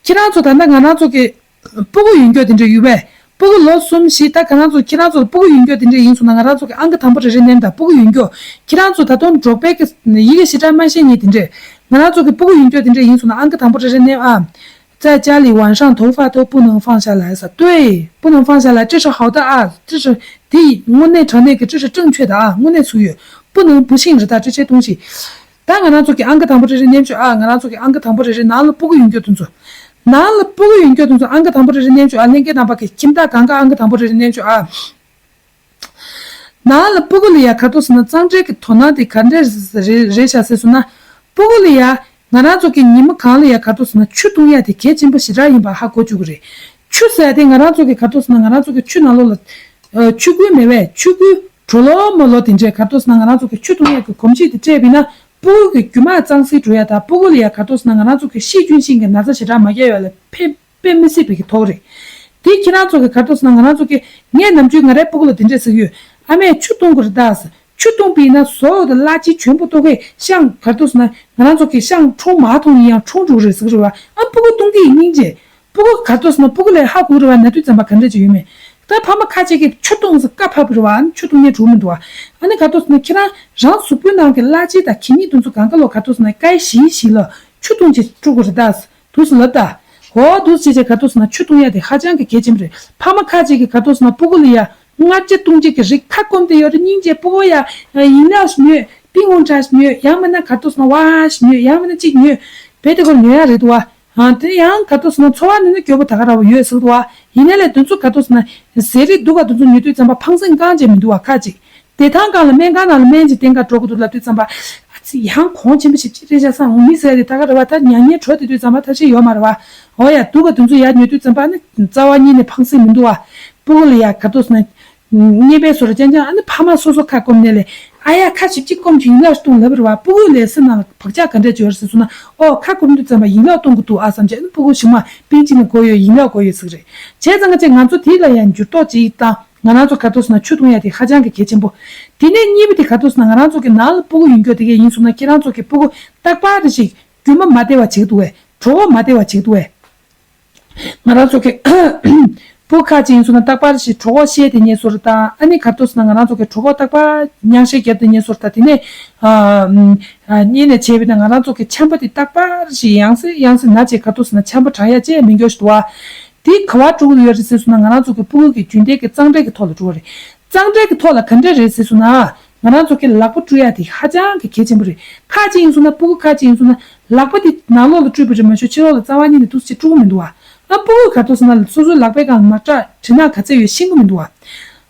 ཁྱེད་རང་ཚོ་ད་ལྟ་ང་རང་ཚོ་གི་སྤུ་གུ་ཡོད་མཁན་དེ་འདྲ་ཡོད་པས། སྤུ་གུ་ལོ་གསུམ་བཞི་ད་ང་རང་ཚོ་ཁྱེད་རང་ཚོ་ལ་སྤུ་གུ་ཡོད་མཁན་དེ་འདྲ་ཡིན་སོང་ན་ང་རང་ཚོ་གི་ཨང་ཀི་དང་པོ་རེ་རེ་མནན་དང་། སྤུ་གུ་ཡོད་མཁན་ཁྱེད་རང་ཚོ་ད་དུང་འབྲོག་པའི་གི་ཡི་གེ་ཞེ་དྲག་མ་ཤེས་མཁན་དེ་འདྲས་ང་རང་ཚོ་གི་སྤུ་གུ་ཡོད་མཁན་དེ་འདྲ་ཡིན་སོང་ན་ཨང་ཀི་དང་པོ་རེ་རེ་མནན་ཨ། 在家里晚上头发都不能放下来 ཟེར། 对，不能放下来，这是好的啊，这是དེ་དངོས་གནས་དྲང་གནས་ཀྱི་这是正确的啊，དངོས་གནས་ཚུགས་ཡོད། 不能不信 རེད་ད། 这些东西ད་ང་རང་ཚོ་གི་ཨང་ཀི་དང་པོ་རེ་རེ་མནན་ཆོག་ཨ། ང་རང་ཚོ་གི་ཨང་ཀི་དང་པོ་རེ་རེ་ནང་ལ་སྤུ་གུ་ཡོད་མཁན་དེ་ཚོ། ནང་ལ་སྤུ་གུ་ཡོད་མཁན་དེ་ཚོ་ཨང་ཀི་དང་པོ་རེ་རེ་མནན་ཆོག་ཨ། ལྷན་རྒྱས་རྣམ་པ་གི་ཁྱིམ་བདག་གང་ག་ཨང་ཀི་དང་པོ་རེ་རེ་མནན་ཆོག་ཨ། ནང་ལ་སྤུ་གུ་ལ་ཡ་ག་རེ་ཟེར་ན་གཙང་སྦྲའི་གི་དོ་སྣང་དེ་ག་འདྲས་རེད་རེད་ཤག་ཟེར་སོང་ན། སྤུ་གུ་ལ་ཡ་ང་རང་ཚོ་གི་ཉི་མ་གང་ལ་ཡ་ག་རེ་ཟེར་ན་ཆུ་འཐུང་ཡ་དེ་གལ་ཆེན་པོ་ཞེ་དྲག་ཡིན་པ་ཧ་གོ་བཅུག་གི་རེད། ཆུ་ཟེར་ཡ་དེ་ང་རང་ཚོ་གི་ག་རེ་ཟེར་ན་ང་རང་ཚོ་གི་ཆུ་ནང་ལོགས་ལ་ཆུ་ཁོལ་མེད་པས། ཆུ་ཁོལ་གྲོ་ལོ་མོ་ལོ་དེ་འདྲས་ག་རེ་ཟེར་ན་ང་རང་ཚོ་གི་ཆུ་འཐུང་ཡ་གི་གོམས་གཤིས་དེ་སྤྲད་པ་ཡིན་ན་སྤུ་གུ་གི་རྒྱུ་མ་གཙང་སེལ་འགྲོ་ཡ་དང་སྤུ་གུ་ལ་ཡ་ག་རེ་ཟེར་ན་ང་རང་ཚོ་གི་ཤི་རྒྱུན་ཤིང་གི་ན་ཚ་ཞེ་དྲག་མ་རྒྱག་ཡ་ལ་ཕན་དཔེ་མི་སྲིད་པའི་གི་ཐོག་རེད། དེ་ཁྱེད་རང་ཚོ་གི་ག་རེ་ཟེར་ན་ང་རང་ཚོ་གི་ངས་ནམ་རྒྱུན་ང་རའི་སྤུ་གུ་ལ་དེ་འདྲས་ཟེར་གི་ཡོད། ཨ་མས་ཆུ་འཐུང་དགོས་རེད་ད་ཟེར། ཆུ་འཐུང་པ་ཡིན་ན་所有的垃圾全部都会像ག་རེ་ཟེར་ན་ང་རང་ཚོ་གི像冲马桶一样冲出去ཟེར་གི་རེད་བ། ཨ་སྤུ་གུ་འཐུང་གི་ཡིན་སྙིང་རྗེ། སྤུ་གུ་ག་རེ་ཟེར་ན་སྤུ་གུ་ལ་ཧ་གོ་རེད་བ། ན་དུས་ཙམ་པ་ག་འདྲས་ཅིག་ཡོད་མེད། ད་ཕ་མ་ཁ་ཅིག་གིས་ཆུ་འཐུང་ཟེར་བཀའ་ཕབ་རེད་བ། ཨ་ནི་ཆུ་འཐུང་མཁན་འགྲོ་མི་འདུག་བ། ཨ་ནི་ག་རེ་ཟེར་ན་ཁྱེད་རང་རང་གཟུགས་པོའི་ནང་གི་གླ་ཆ་དང་གད་སྙིགས་དེ་ཚོ་གང་ག་ལོ་ག་རེ་ཟེར་ན་སྐྱེལ་ཞིག་ཞིག་ལ་ཆུ་འཐུང་བྱེད་སྤྲོད་དགོས་རེད་ད། དུས་སུ་ལབ་ད། འོ་དུས་བྱས་བྱས་ག་རེ་ཟེར་ན་ཆུ་འཐུང་ཡ་དེ་ཧ་ཅང་གི་གལ་ཆེན་པོ་རེད། ཕ་མ་ཁ་ཅིག་གིས་ག་རེ་ཟེར་ན་སྤུ་གུ་ལ་ཡ་ལྔ་བརྒྱ་སྟོང་བརྒྱ་གི་རིགས་ཁ་སྐོམ་དེ་ཡོད་རེད། སྙིང་རྗེ། སྤུ་གུ་ཡ་ཡིན་ལག་ཞིག་ཉོས། པིང་ཝང་ཁྲ་ཞིག་ཉོས། ཡང་མིན་ན་ག་རེ་ཟེར་ན་ཝ་ཞིག་ཉོས། ཡང་མིན་ན་གཅིག་ཉོས། བེ་དེ་གོ་ཉོ་ཡ་རེད་དོ་བ། ཨ་དེ་ཡང་ག་རེ་ཟེར་ན་འཚོ་བ་ནི་ནི་མགྱོགས་པོ་ད་ག་ར་བ་ཡོད་ཟེར་དོ་བ། ཡིན་ནའི་ལས་དེ་ཚོ་ག་རེ་ཟེར་ན་ཟས་རིགས་སྡུག་ག་དེ་ཚོ་ཉོ་དུས་ཙམ་པ་ཕངས་སེམས་བསྐང་བྱས་མི་འདུག་བ། ཁ་ཅིག་དེ་ཐང་གང་ལ་སྨན་ཁང་ནང་ལ་སྨན་ཅིག་བསྟེན་ག་འགྲོ་དགོས་འདུག་ལབ་དུས་ཙམ་པ། ཨ་ཙི་ཡང་གོང་ཆེན་པོ་ཞིག་ཅི་རེད་ཤག་བསམ། འོ་མི་ཟེར་རེད་ད་ག་རེད་བ། ད་མྱ་ངན་བྲོ་དེ་དུས་ཙམ་པ་ཐབས་ཤེས་ཡོད་མ་རེད་བ། འོ་ཡ་སྡུག་ག་དེ་ཚོ་ཡར་ཉོ་དུས་ཙམ་པ་ནི་རྩ་བ་ཉིད་ནས་ཕངས་སེམས་མི་འདུག་བ། སྤུ་གུ་ལ་ཡ་ག་རེ་ཟེར་ན་བརྙས་པའི་བཟོ་འདྲ་རྐྱང་རྐྱང་། ཨ་ནི་ཕ་མ་སོ་སོ་ཁ་སྐོམ་ནའི་ལས་ཨ་ཡ་ཁ་ཞིབ་ཅིག་སྐོམ་གྱི་ཡིན་ལག་གཏོང་ལབ་རེད་བ། སྤུ་གུ་ལ་སེམས་ནང་ལ་བག་ཆགས་ག་འདྲ་ཅིག་ཡོད་རེད་ཟེར་སོང་ན། ཨོ་ཁ་སྐོམ་དུས་ཙམ་པ་ཡིན་ལག་གཏོང་གི་འདུག་ཨ་བསམ་བྱས་ནི་སྤུ་གུ་ཞིག་མ་པིན་ཅི་ནི་དགོས་ཡོད་ཡིན་ལག་དགོས་ཡོད་ཟེར་གི་རེད། བྱས་ཙང་ང་ཚོས་ང་ཚོ་དེ་ལ་ཡང་འགྱུར་ལྡོག་ཅིག་བཏང་། ང་རང་ཚོ་ག་རེ་ཟེར་ན་ཆུ་འཐུང་ཡ་དེ་ཧ་ཅང་གི་གལ་ཆེན་པོ། དེ་ནས་གཉིས་པ་དེ་ག་རེ་ཟེར་ན་ང་རང་ཚོ་གི་ནང་ལ་སྤུ་གུ་ཡོད་མཁན་དེ་གས་ཡིན་སོང་ན་ཁྱེད་རང་ཚོ་གི་སྤུ་གུ་རྟག་པར་རེ་ཞིག་རྒྱུ་མ་མ་བདེ་བ་བྱེད་ཀྱི་འདུག་བས། གྲོད་ཁོག་མ་བདེ་བ་བྱེད་ཀྱི་འདུག་བས། ང་རང་ཚོ་གི་སྤུ་གུ་ཁ་ཅིག་ཡིན་སོང་ན་རྟག་པར་ཞིག་གྲོད་ཁོག་བཤལ་དེ་ཉལ་སོང་རེད་དང་། ཨ་ནི་ག་རེ་ཟེར་ན་ང་རང་ཚོ་གི་གྲོད་ཁོག་རྟག་པར་མྱང་ཤེད་བརྒྱབ་དེ་ཉལ་སོང་རེད་དང་། དེ་ནས་ཨ་ཨ་གཉིས་ནས་བྱས་པ་ཡིན་ན་ང་རང་ཚོ་གི་ཆམ་པ་དེ་རྟག་པར་ཞིག་ཡང་སེ་ཡང་སེ་ན་བྱས། ག་རེ་ཟེར་ན་ཆམ་པ་དྲག་ཡ་ཅིག་མི་འགྱོ་ཞིག་འདུག་བ། དེ་ག་པར་འགྲོ་གི་ཡོད་རེད་ཟེར་སོང་ན་ང་རང་ཚོ་གི་སྤུ་གུ་གི་རྒྱུན་ལྡན་གི་གཙང་སྦྲ་གི་ཐོག་ལ་འགྲོ་གི་རེད། གཙང་སྦྲ་གི་ཐོག་ལ་ག་འདྲ་རེད་ཟེར་སོང་ན། ང་རང་ཚོ་གི་ལག་པ་བཀྲུ་ཡ་དེ་ཧ་ཅང་གི་གལ་ཆེན་པོ་རེད། ཁ་ཅིག་ཡིན་སོང་ན་སྤུ་གུ་ཁ་ཅིག་ཡིན་སོང་ན་ལག་པ་དེ་ནང་ལོགས་ལ་བཀྲུས་པ་རེད་མ་གཞི་ཕྱི་ལོགས་ལ་རྩ་བ་ཉིད་ནས་འདུག་སེ་བཀྲུ་གི་མི་འདུག་བ། ཨ་སྤུ་གུ་ག་རེ་ཟེར་ན་སོ་སོའི་ལག་པའི་སྒང་ལ་ནག་ཁྲག་དྲི་ནག་ག་ཚད་ཡོད་ཤེས་ཀྱི་མི་འདུག་བ།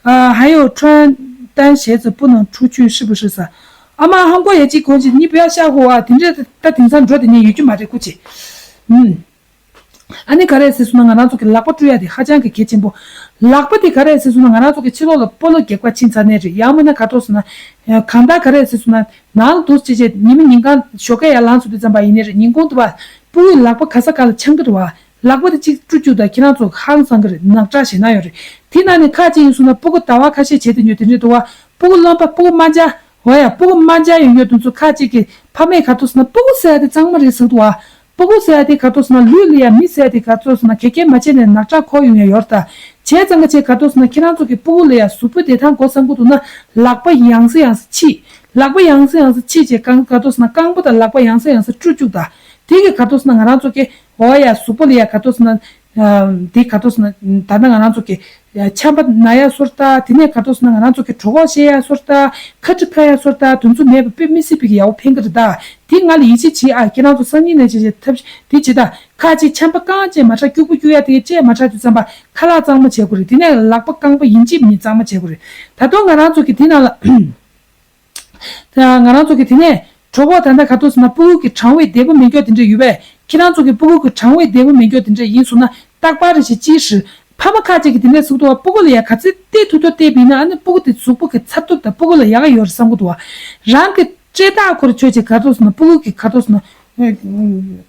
ཨ་还有穿单鞋子不能出去是不是 ཟེར། ཨ་མ་ཧང་གོ་ཡ་གཅིག་གོན་ཅིག་你不要吓唬我 དེ་འདྲ་ད་དེང་སང་འགྲོ་དེ་ནས་ཡོད་རྒྱུ་མ་རེད་ཀུ་ཅི། ཨུམ། ཨ་ནི་ག་རེ་ཟེར་སོང་ན་ང་རང་ཚོ་གི་ལག་པ་བཀྲུ་ཡ་དེ་ཧ་ཅང་གི་གལ་ཆེན་པོ། ལག་པ་དེ་ག་རེ་ཟེར་སོང་ན་ང་རང་ཚོ་གི་ཕྱི་ལོགས་ལ་སྤོ་ལོ་རྒྱག་པ་ཕྱིན་ཚར་ནའི་རེད། ཡང་མིན་ན་ག་རེ་ཟེར་སོང་ན། གང་ལྟར་ག་རེ་ཟེར་སོང་ན་ནང་ལ་འདུག་སེ་བྱས་བྱས་ཉི་མ་ཉིན་གང་ཞོགས་ཀས་ཡར་ལངས་སོང་དུས་ཙམ་པ་ཡིན་ནའི་རེད། ཉིན་གུང་དུ་བ་སྤུ་གུའི་ལག་པ་ག་ས་ག་ལ་འཆང་གི་རེད་བ། ལག་པ་དེ་གཅིག་བཀྲུ་བཅུག་དང་ཁྱེད་རང་ཚོ་ཧང་སང་གི་རེད། ནག་ཁྲག་ཞེ་ན་ཡོད་རེད། དེ་ནང་ནས་ཁ་ཅིག་ཡིན་སོང་ན་སྤུ་གུ་ཟླ་བ་ཁ་ཤས་བྱས་དེ་ཉོ་དེ་འདྲས་འདུག་བ། སྤུ་གུ་རློན་པ་སྤུ་གུ་དམར་འབྱར། འོ་ཡ་སྤུ་གུ་དམར་འབྱར་ཡོད་ཡོད་དེ་ཚོ་ཁ་ཅིག་གིས་ཕ་མས་ག་རེ་ཟེར་ན་སྤུ་གུ་ཟེར་ཡ་དེ་གཙང་མ་རེད་ཟེར་འདུག་བ། སྤུ་གུ་ཟེར་ཡ་དེ་ག་རེ་ཟེར་ན་ལུས་ལ་ཡ་མི་ཟེར་ཡ་དེ་ག་རེ་ཟེར་ན་གེ་གེ་མ་བྱས་ནས་ནག་ཁྲག་འཁོར་ཡོང་ཡ་ཡོད་རེད་ད། བྱས་ཙང་ག་བྱས་ག་རེ་ཟེར་ན་ཁྱེད་རང་ཚོ་གི་སྤུ་གུ་ལ་ཡ་གཟུགས་པོ་བདེ་ཐང་དགོས་བསམ་གི་འདུག་ན་ལག་པ་ཡང་སེ་ཡང་སེ་ཕྱིས། ལག་པ་ཡང་སེ་ཡང་སེ་ཕྱིས་བྱས་རྐང་ག་རེ་ཟེར་ན་རྐང་པ་དང་ལག་པ་ཡང་སེ་ཡང་སེ་བཀྲུ་བཅུག་ད། དེ་གི་ག་རེ་ཟེར་ན་ང་རང་ཚོ་གི་འོ་ཡ་གཟུགས་པོ་ལ་ཡ་ག་རེ་ཟེར་ན། དེ་ག་རེ་ཟེར་ན་ད་ལྟ་ང་རང་ཚོ་གི་ ཆམ་པ་ན་ཡ་སོར་ད། དེ་ནས་ག་ཏོ་ཟེར་ན་ང་རང་ཚོ་གི་གྲོད་ཁོག་བཤལ་ཡ་སོར་ད། ཁ་དཀྲི་ཁ་ཡ་སོར་ད། དུས་ཚོད་མེད་པ་དཔེ་མི་སྲིད་པའི་གི་ཡག་པོ་ཕན་གི་རེད་ད། དེ་ང་ལ་ཡིད་ཆེས་བྱེད་ཨ། ཁྱེད་རང་ཚོ་སང་ཉིན་ནས་བྱེད་བྱེད་ཐབས་དེ་བྱེད་ད། ཁ་ཅིག་ཆམ་པ་རྐང་བཅས་མ་ཁྲག་སྐྱུག་པོ་སྐྱུག་ཡ་དེ་བཅས་མ་ཁྲག་དུས་ཙམ་པ་ཁ་ལག་གཙང་མ་བྱེད་དགོས་རེད། དེ་ནས་ལག་པ་རྐང་པ་ཡིན་གཅིག་མིན་གཅིག་གཙང་མ་བྱེད་དགོས་རེད། ད་དུང་ང་རང་ཚོ་གི་དེ་ནང་ལ། ད་ང་རང་ཚོ་གི་དེ་ནས་གྲོད་ཁོག་ད་ལྟ་ག་ཏོ་ཟེར་ན་སྤུ་གུ་གི་གྲང་བའི་བདེ་པོ་མེད་མཁན་དེ་འདྲ་ཡོད་པས། ཁྱེད་རང་ཚོ་གི་སྤུ་གུ་གི་གྲང་བའི་བདེ་པོ་མེད་མཁན་དེ་འདྲ་ཡིན་སོང་ན་རྟག་པར་རེ་ཞིག་ཅིའི་ཧྲི། ཕ་མ་ཁ་ཅིག་གི་དེ་འདྲ་གཟུགས་འདུག་བ། སྤུ་གུ་ལ་ཡ་ག་ཚད་བལྟས་ཐུབ་ཐུབ་བལྟས་པ་ཡིན་ན་ཨ་ནི་སྤུ་གུ་དེ་གཟུགས་པོ་གི་ཚ་ཐུབ་དང་སྤུ་གུ་ལ་ཡག་ག་ཡོད་རེད་བསམ་གི་འདུག་བ། རང་གི་བཀྲེས་ཐག་ཁུར་ཆོད་ཅིག་ག་ཏོ་ཟེར་ན་སྤུ་གུ་གི་ག་ཏོ་ཟེར་ན།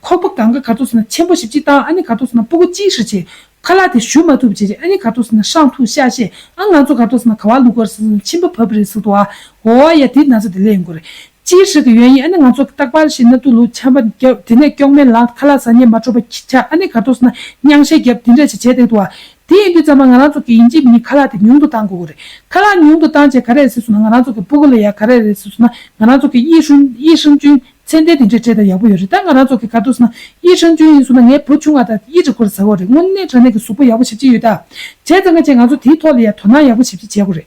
ཁོག་པ་གང་ག་ག་ཏོ་ཟེར་ན་ཆེན་པོ་ཞེ་པོ་ཅིག་བཏང་། ཨ་ནི་ག་ཏོ་ཟེར་ན་སྤུ་གུ་ཅིའི་ཧྲི་བྱེད། ཁ་ལག་དེ་ཞུ་མ་ཐུབ་བྱས་བྱས། ཨ་ནི་ག་ཏོ་ཟེར་ན་ཧྲང་ཐུག་ཤ་བཤད། ཨ་ང་ཚོ་ག་ཏོ་ཟེར་ན་ག་བ་ལུག་གར་ཟེར་ན་མཆིན་པ་བབས་པ་རེད་ཟེར་འདུག་བ། འོ་ཡ་དེ་ན་ཚ་དེ་ལས་ཡོང་གི་རེད། ཅིའི་ཧྲི་གི་ཡོན་ཡིན། ཨ་ནི་ང་ཚོ་རྟག་པར་ཞིག་ན་དུ་ལུག་ཆམ་པ་བརྒྱབ། དེ་ནས་སྐྱོག་མེ་ལངས། ཁ་ལག་ཟ་སྙིང་མ་འཕྲོད་པ་ཆགས། ཨ་ནི་ག་ཏོ་ཟེར་ན་སྙིང་ཤས་བརྒྱབ། དེ་འདྲ་ཞིག་བྱས་བསྡད་འདུག་བ། དེ་ཡིན་དུས་ཙམ་པ་ང་རང་ཚོ་གི་ཡིན་གཅིག་མིན་གཅིག་ཁ་ལག་དེ་ཉུང་དུ་བཏང་དགོས་ཀྱི་རེད། ཁ་ལག་ཉུང་དུ་བཏང་བྱས་ག་རེ་རེད་ཟེར་སོང་ན་ང་རང་ཚོ་གི་སྤུ་གུ་ལ་ཡ་ག་རེ་རེད་ཟེར་སོང་ན་ང་རང་ཚོ་གི་ཡིད་ཧྲུན་ཡིད་ཧྲུན་ཅུན་ཚད་ལྡན་དེ་འདྲ་སྤྲད་ད་ཡག་པོ་ཡོད་རེད། ད་ང་རང་ཚོ་གི་ག་ཏོ་ཟེར་ན་ཡིད་ཧྲུན་ཅུན་ཡིན་སོང་ན་ངའི་བུ་ཆུང་བ་དང་ཡིད་རེ་ཁུར་ཟ་གི་རེད། དངོས་གནས་དྲང་གནས་ཀྱི་གཟུགས་པོ་ཡག་པོ་ཞེ་པོ་ཅིག་ཡོད་ད། བྱས་ཙང་ང་ཚོ་དེའི་ཐོག་ལ་ཡ་དོ་སྣང་ཡག་པོ་ཞེ་པོ་ཅིག་བྱེད་དགོས་རེད།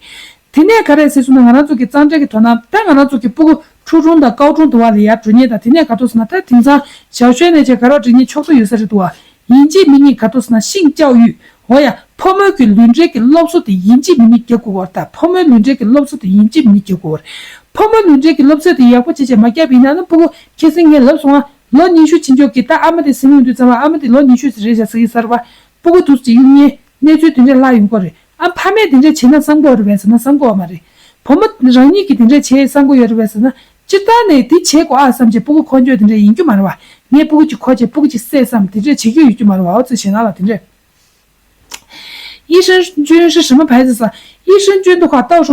དེ་ནས་ག་རེ་ཟེར་སོང་ན་ང་རང་ཚོ་གི་གཙང་སྦྲ་གི་དོ་སྣང་ད་ང་རང་ཚོ་གི་སྤུ་གུ་ཁྲུའུ་ཀྲུང་དང་ཀའོ་ཀྲུང་དུ་བ་ལ་ཡ་འགྲོ་མཁན་དང་དེ་ནས་ག་ཏོ་ཟེར་ན་ད་དེང་སང་ཞའོ་ཤུའེ་ནས་བྱས་ག་རེ་འགྲོ་མཁན་ཕྱོགས་བསྡུ་ཡོད་ས་རེད་འདུག་བ། ཡིན་གཅིག་མིན་གཉིས་ག་ཏོ་ཟེར་ན་ཤིང་ཅའོ་ཡུས། འོ་ཡ། ཕོ་མོའི་གི་ལུས་འབྲེལ་གྱི་སློབ་གསོ་དེ་ཡིན་གཅིག་མིན་གཉིས་རྒྱག་དགོས་པ་རེད་ད། ཕོ་མོའི་ལུས་འབྲེལ་གྱི་སློབ་གསོ་དེ་ཡིན་གཅིག་མིན་གཉིས་རྒྱག་དགོས་པ་རེད། ཕོ་མོའི་ལུས་འབྲེལ་གྱི་སློབ་གསོ་དེ་ཡག་པོ་བྱས་བྱས་མ་བརྒྱབ་པ་ཡིན་ན་ནི་སྤུ་གུ་ཁྱེད་སེང་ངས་ལབ་སོང་ང་། ལོ་ཉི་ཤུ་ཕྱིན་ཆོག་གི་ད་ཨ་མ་དེ་སེང་ཡོང་དུས་ཙམ་པ་ཨ་མ་དེ་ལོ་ཉི་ཤུ་ཙམ་རེད་བཞག་ཟེར་གྱི་ས་རེད་བ། སྤུ་གུ་དུས་ཀྱི་གཡུག་ཉེས་གནས་ཚུལ་དེ་འདྲ་ལྷག་ཡོང་གི་རེད། ཨ་ཕ་མས་དེ་འདྲ་བྱས་ན་བསམ་གྱི་ཡོད་རེད་པས་ཟེར་ན་བསམ་གྱི་ཡོད་མ་རེད། བུ་མོ་རང་ཉིད་ཀྱིས་དེ་འདྲ་བྱས་བསམ་གྱི་ཡོད་རེད་པས་ཟེར་ན། སྤྱིར་བཏང་ནས་དེ་བྱེད་དགོས་ཨ་བསམ་བྱས་སྤུ་གུ་འཁོར་རྒྱུ་དེ་འདྲ་ཡིན་རྒྱུ་མ་རེད་བ། ངས་སྤུ་གུ་གཅིག་འཁོར་བྱས་སྤུ་གུ་གཅིག་བསད་བསམ་དེ་འདྲ་བྱེད་རྒྱུ་ཡོད་རྒྱུ་མ་རེད་བ། ཨོ་ཙི་བྱས་ན་ལ་དེ་འདྲ། ཡིད་ཧྲུན་ཅུན་ཧྲི་ཧྲི་མ་ཕ་ཡི་ཟེར་ས། ཡིད་ཧྲུན་ཅུན་དུ་ཁ་ཏའོ་ཧྲུང་